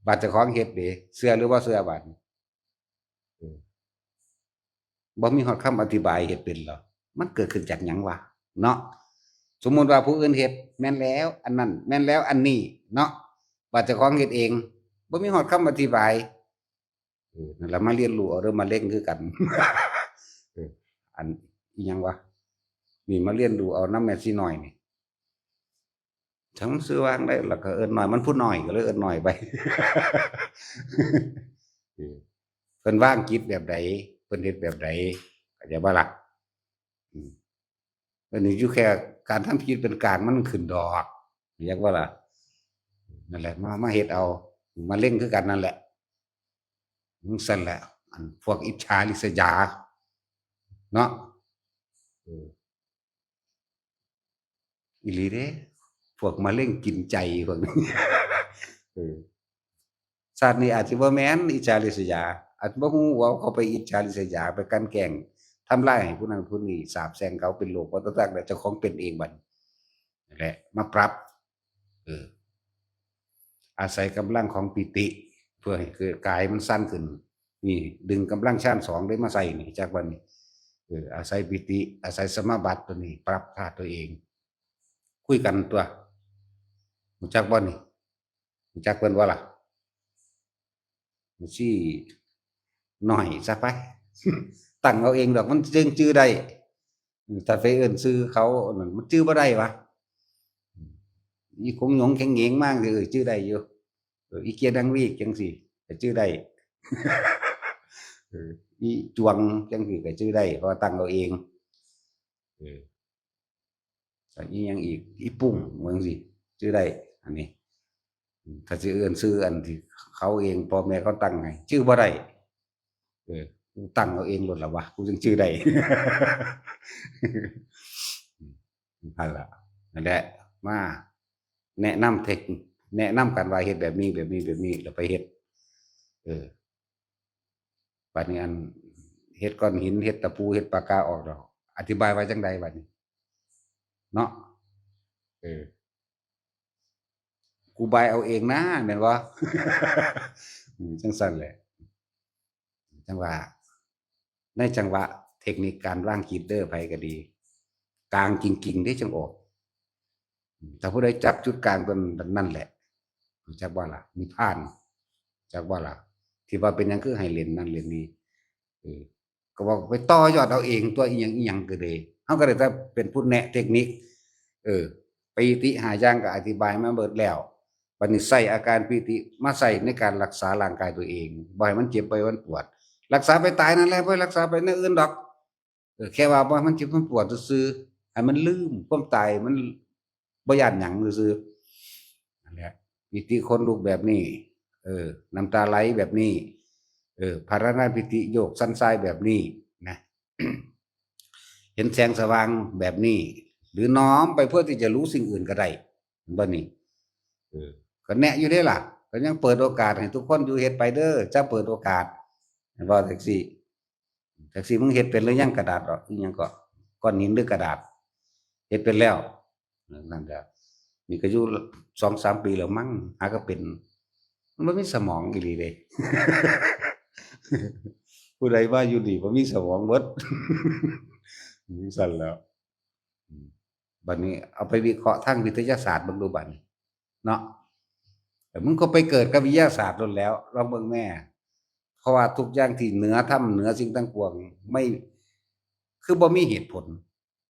บาดเจ้าของเฮ็ดเด้ เชื่อหรือบ่เชื่อบาดนี้ เออ บ่มีฮอดคำอธิบายเฮ็ดเป็นหรอก มันเกิดขึ้นจากหยังวะ เนาะ สมมุติว่าผู้อื่นเฮ็ดแม่นแล้ว อันนั้นแม่นแล้ว อันนี้เนาะ บาดเจ้าของเฮ็ดเอง บ่มีฮอดคำอธิบาย เออ นั่นล่ะ มาเรียนรู้เอาเด้อ มะเร็งคือกัน เออ อันอิหยังวะ นี่มาเรียนรู้เอานำแม่ชีน้อยนี่ จักมันชื่อว่าจั่งใด แล้วก็เอิ้นน้อย มันผู้น้อย ก็เลยเอิ้นน้อยไป เออ เพิ่นวางจิตแบบใด เพิ่นเฮ็ดแบบใด เข้าใจบ่ล่ะ อืม อันนี้อยู่แค่การทำจิตเป็นกลางมันขึ้นดอก เรียกว่าล่ะ นั่นแหละ มา มาเฮ็ดเอา มะเร็งคือกันนั่นแหละ จั่งซั่นแหละ อันพวกอิจฉาริษยา เนาะ เออ อีหลีเด้ พวกมะเร็งกินใจพวกนี้ เออ ชาตินี้อาจสิบ่แม่นอิจฉาริษยา อาจบ่ฮู้ว่าเขาไปอิจฉาริษยา ไปกลั่นแกล้งทำลายให้ผู้นั้นผู้นี้ สาปแช่งเขาเป็นโรค เพราะตั้งแต่เจ้าของเป็นเองบัดนี้ นั่นแหละ มาปรับ เออ อาศัยกำลังของปีติ เพื่อให้เกิดกายมันสั่นขึ้น นี่ ดึงกำลังฌานสองได้มาใส่นี่ จักวันนี้ เออ อาศัยปีติ อาศัยสมาบัติตัวนี้ ปรับธาตุตัวเอง คุยกันตัว รู้จักบ่นี่ รู้จักเพิ่นบ่ล่ะ มันสิน้อยซะไป ตั้งเอาเองดอก มันจึงชื่อได้ อืม ถ้าไปเอิ้นชื่อเขานั่น มันชื่อบ่ได้วะ อีคงหยงแข็งเหงงมากสิ เออ ชื่อได้อยู่ เออ อีเกียดังวีกจังสิ ก็ชื่อได้ เออ อีจวงจังสิ ก็ชื่อได้ เพราะว่าตั้งเอาเอง เออ แต่อีหยังอีก อีปุ้ง ว่าจังสิ ชื่อได้ อันนี้ อืม ถ้าสิเอิ้นชื่ออันที่เขาเอง พ่อแม่เขาตั้งให้ ชื่อบ่ได้ เออ กูตั้งเอาเองโลดล่ะวะ กูจึงชื่อได้ นั่นล่ะ นั่นแหละ มาแนะนำเทคนิค แนะนำกันว่าเฮ็ดแบบนี้ แบบนี้ แบบนี้ แล้วไปเฮ็ด เออ บัดนี้อันเฮ็ดก้อนหิน เฮ็ดตะปู เฮ็ดปากกาออกดอก อธิบายว่าจั่งใดบัดนี้ เนาะ เออ กูบายเอาเองนะ แม่นบ่ อืม จั่งซั่นแหละ จั่งว่า ในจังหวะเทคนิคการวางจิตเด้อ ไผก็ดี กลางจริงๆ เด้จั่งออก อืม ถ้าผู้ใดจับจุดกลางตรงนั้นแหละ รู้จักบ่ล่ะ นิพพาน รู้จักบ่ล่ะ ที่ว่าเป็นหยังคือให้เล่นนั่นเล่นนี่ เออ ก็บอกไปต่อยอดเอาเองตัว อีหยังอีหยังก็เลย เฮาก็เลยจะเป็นผู้แนะเทคนิค เออ ปีติห้าอย่างก็อธิบายมาเบิดแล้ว บัดนี้ใส่อาการปีติมาใส่ในการรักษาร่างกายตัวเอง บ่ให้มันเจ็บ บ่ให้มันปวด รักษาไปตายนั่นแหละ บ่ให้รักษาไปแนวอื่นดอก เออ แค่ว่าบ่ให้มันเจ็บมันปวดซื่อๆ ให้มันลืมความตาย มันบ่ย้านหยังซื่อๆ นั่นแหละ ปีติขนลุกแบบนี้ เออ น้ำตาไหลแบบนี้ เออ พารานาปีติโยกสั่นทรายแบบนี้นะ เห็นแสงสว่างแบบนี้ หรือน้อมไปเพื่อที่จะรู้สิ่งอื่นก็ได้ เห็นบ่นี่ เออ ก็แนะอยู่เด้ล่ะ ก็ยังเปิดโอกาสให้ทุกคนอยู่ เฮ็ดไปเด้อ จะเปิดโอกาส เห็นบ่ จั่งซี้ จั่งซี้ มึงเฮ็ดเป็นหรือยัง กระดาษดอก อีหยังก็ ก้อนหินหรือกระดาษ เฮ็ดเป็นแล้ว นั่นแหละ นี่ก็อยู่สองสามปีแล้วมั้ง หาก็เป็น มันบ่มีสมองอีหลีเด้ ผู้ใดว่าอยู่นี่บ่มีสมองเบิด จั่งซั่นแหล้ว อืม บัดนี้เอาไปวิเคราะห์ทางวิทยาศาสตร์เบิ่งดูบัดนี้ เนาะ แต่มึงก็ไปเกิดกับวิทยาศาสตร์โลดแหล้ว ลองเบิ่งแม่ เพราะว่าทุกอย่างที่เหนือธรรม เหนือสิ่งทั้งปวง ไม่ คือบ่มีเหตุผล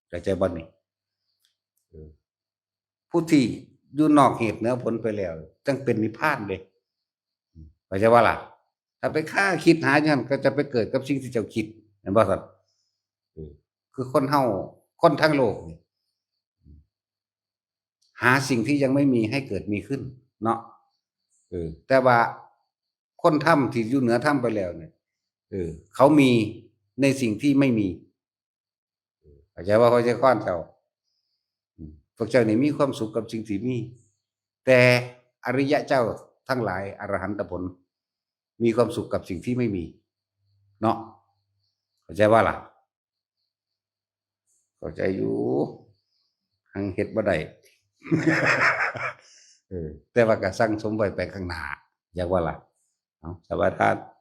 เข้าใจบ่นี่ เออ ผู้ที่อยู่นอกเหตุเหนือผลไปแล้ว จั่งเป็นนิพพานเด้ เข้าใจบ่ล่ะ ถ้าไปคาคิดหาอย่างนั้น ก็จะไปเกิดกับสิ่งที่เจ้าคิด เห็นบ่ซั่น เออ คือคนเฮา คนทั้งโลกนี่ หาสิ่งที่ยังไม่มีให้เกิดมีขึ้น เนาะ เออ แต่ว่าคนธรรมที่อยู่เหนือธรรมไปแล้วเนี่ย เออ เขามีในสิ่งที่ไม่มี เออ เข้าใจบ่ เข้าใจความเจ้า อืม พวกเจ้านี่มีความสุขกับสิ่งที่มี แต่อริยะเจ้าทั้งหลาย อรหันตผล มีความสุขกับสิ่งที่ไม่มี เนาะ เข้าใจบ่ล่ะ เข้าใจอยู่ หังเฮ็ดบ่ได้ เออ แต่ว่าก็สั่งสมไว้ไปข้างหน้า อยากว่าล่ะ เอา สวัสดีครับ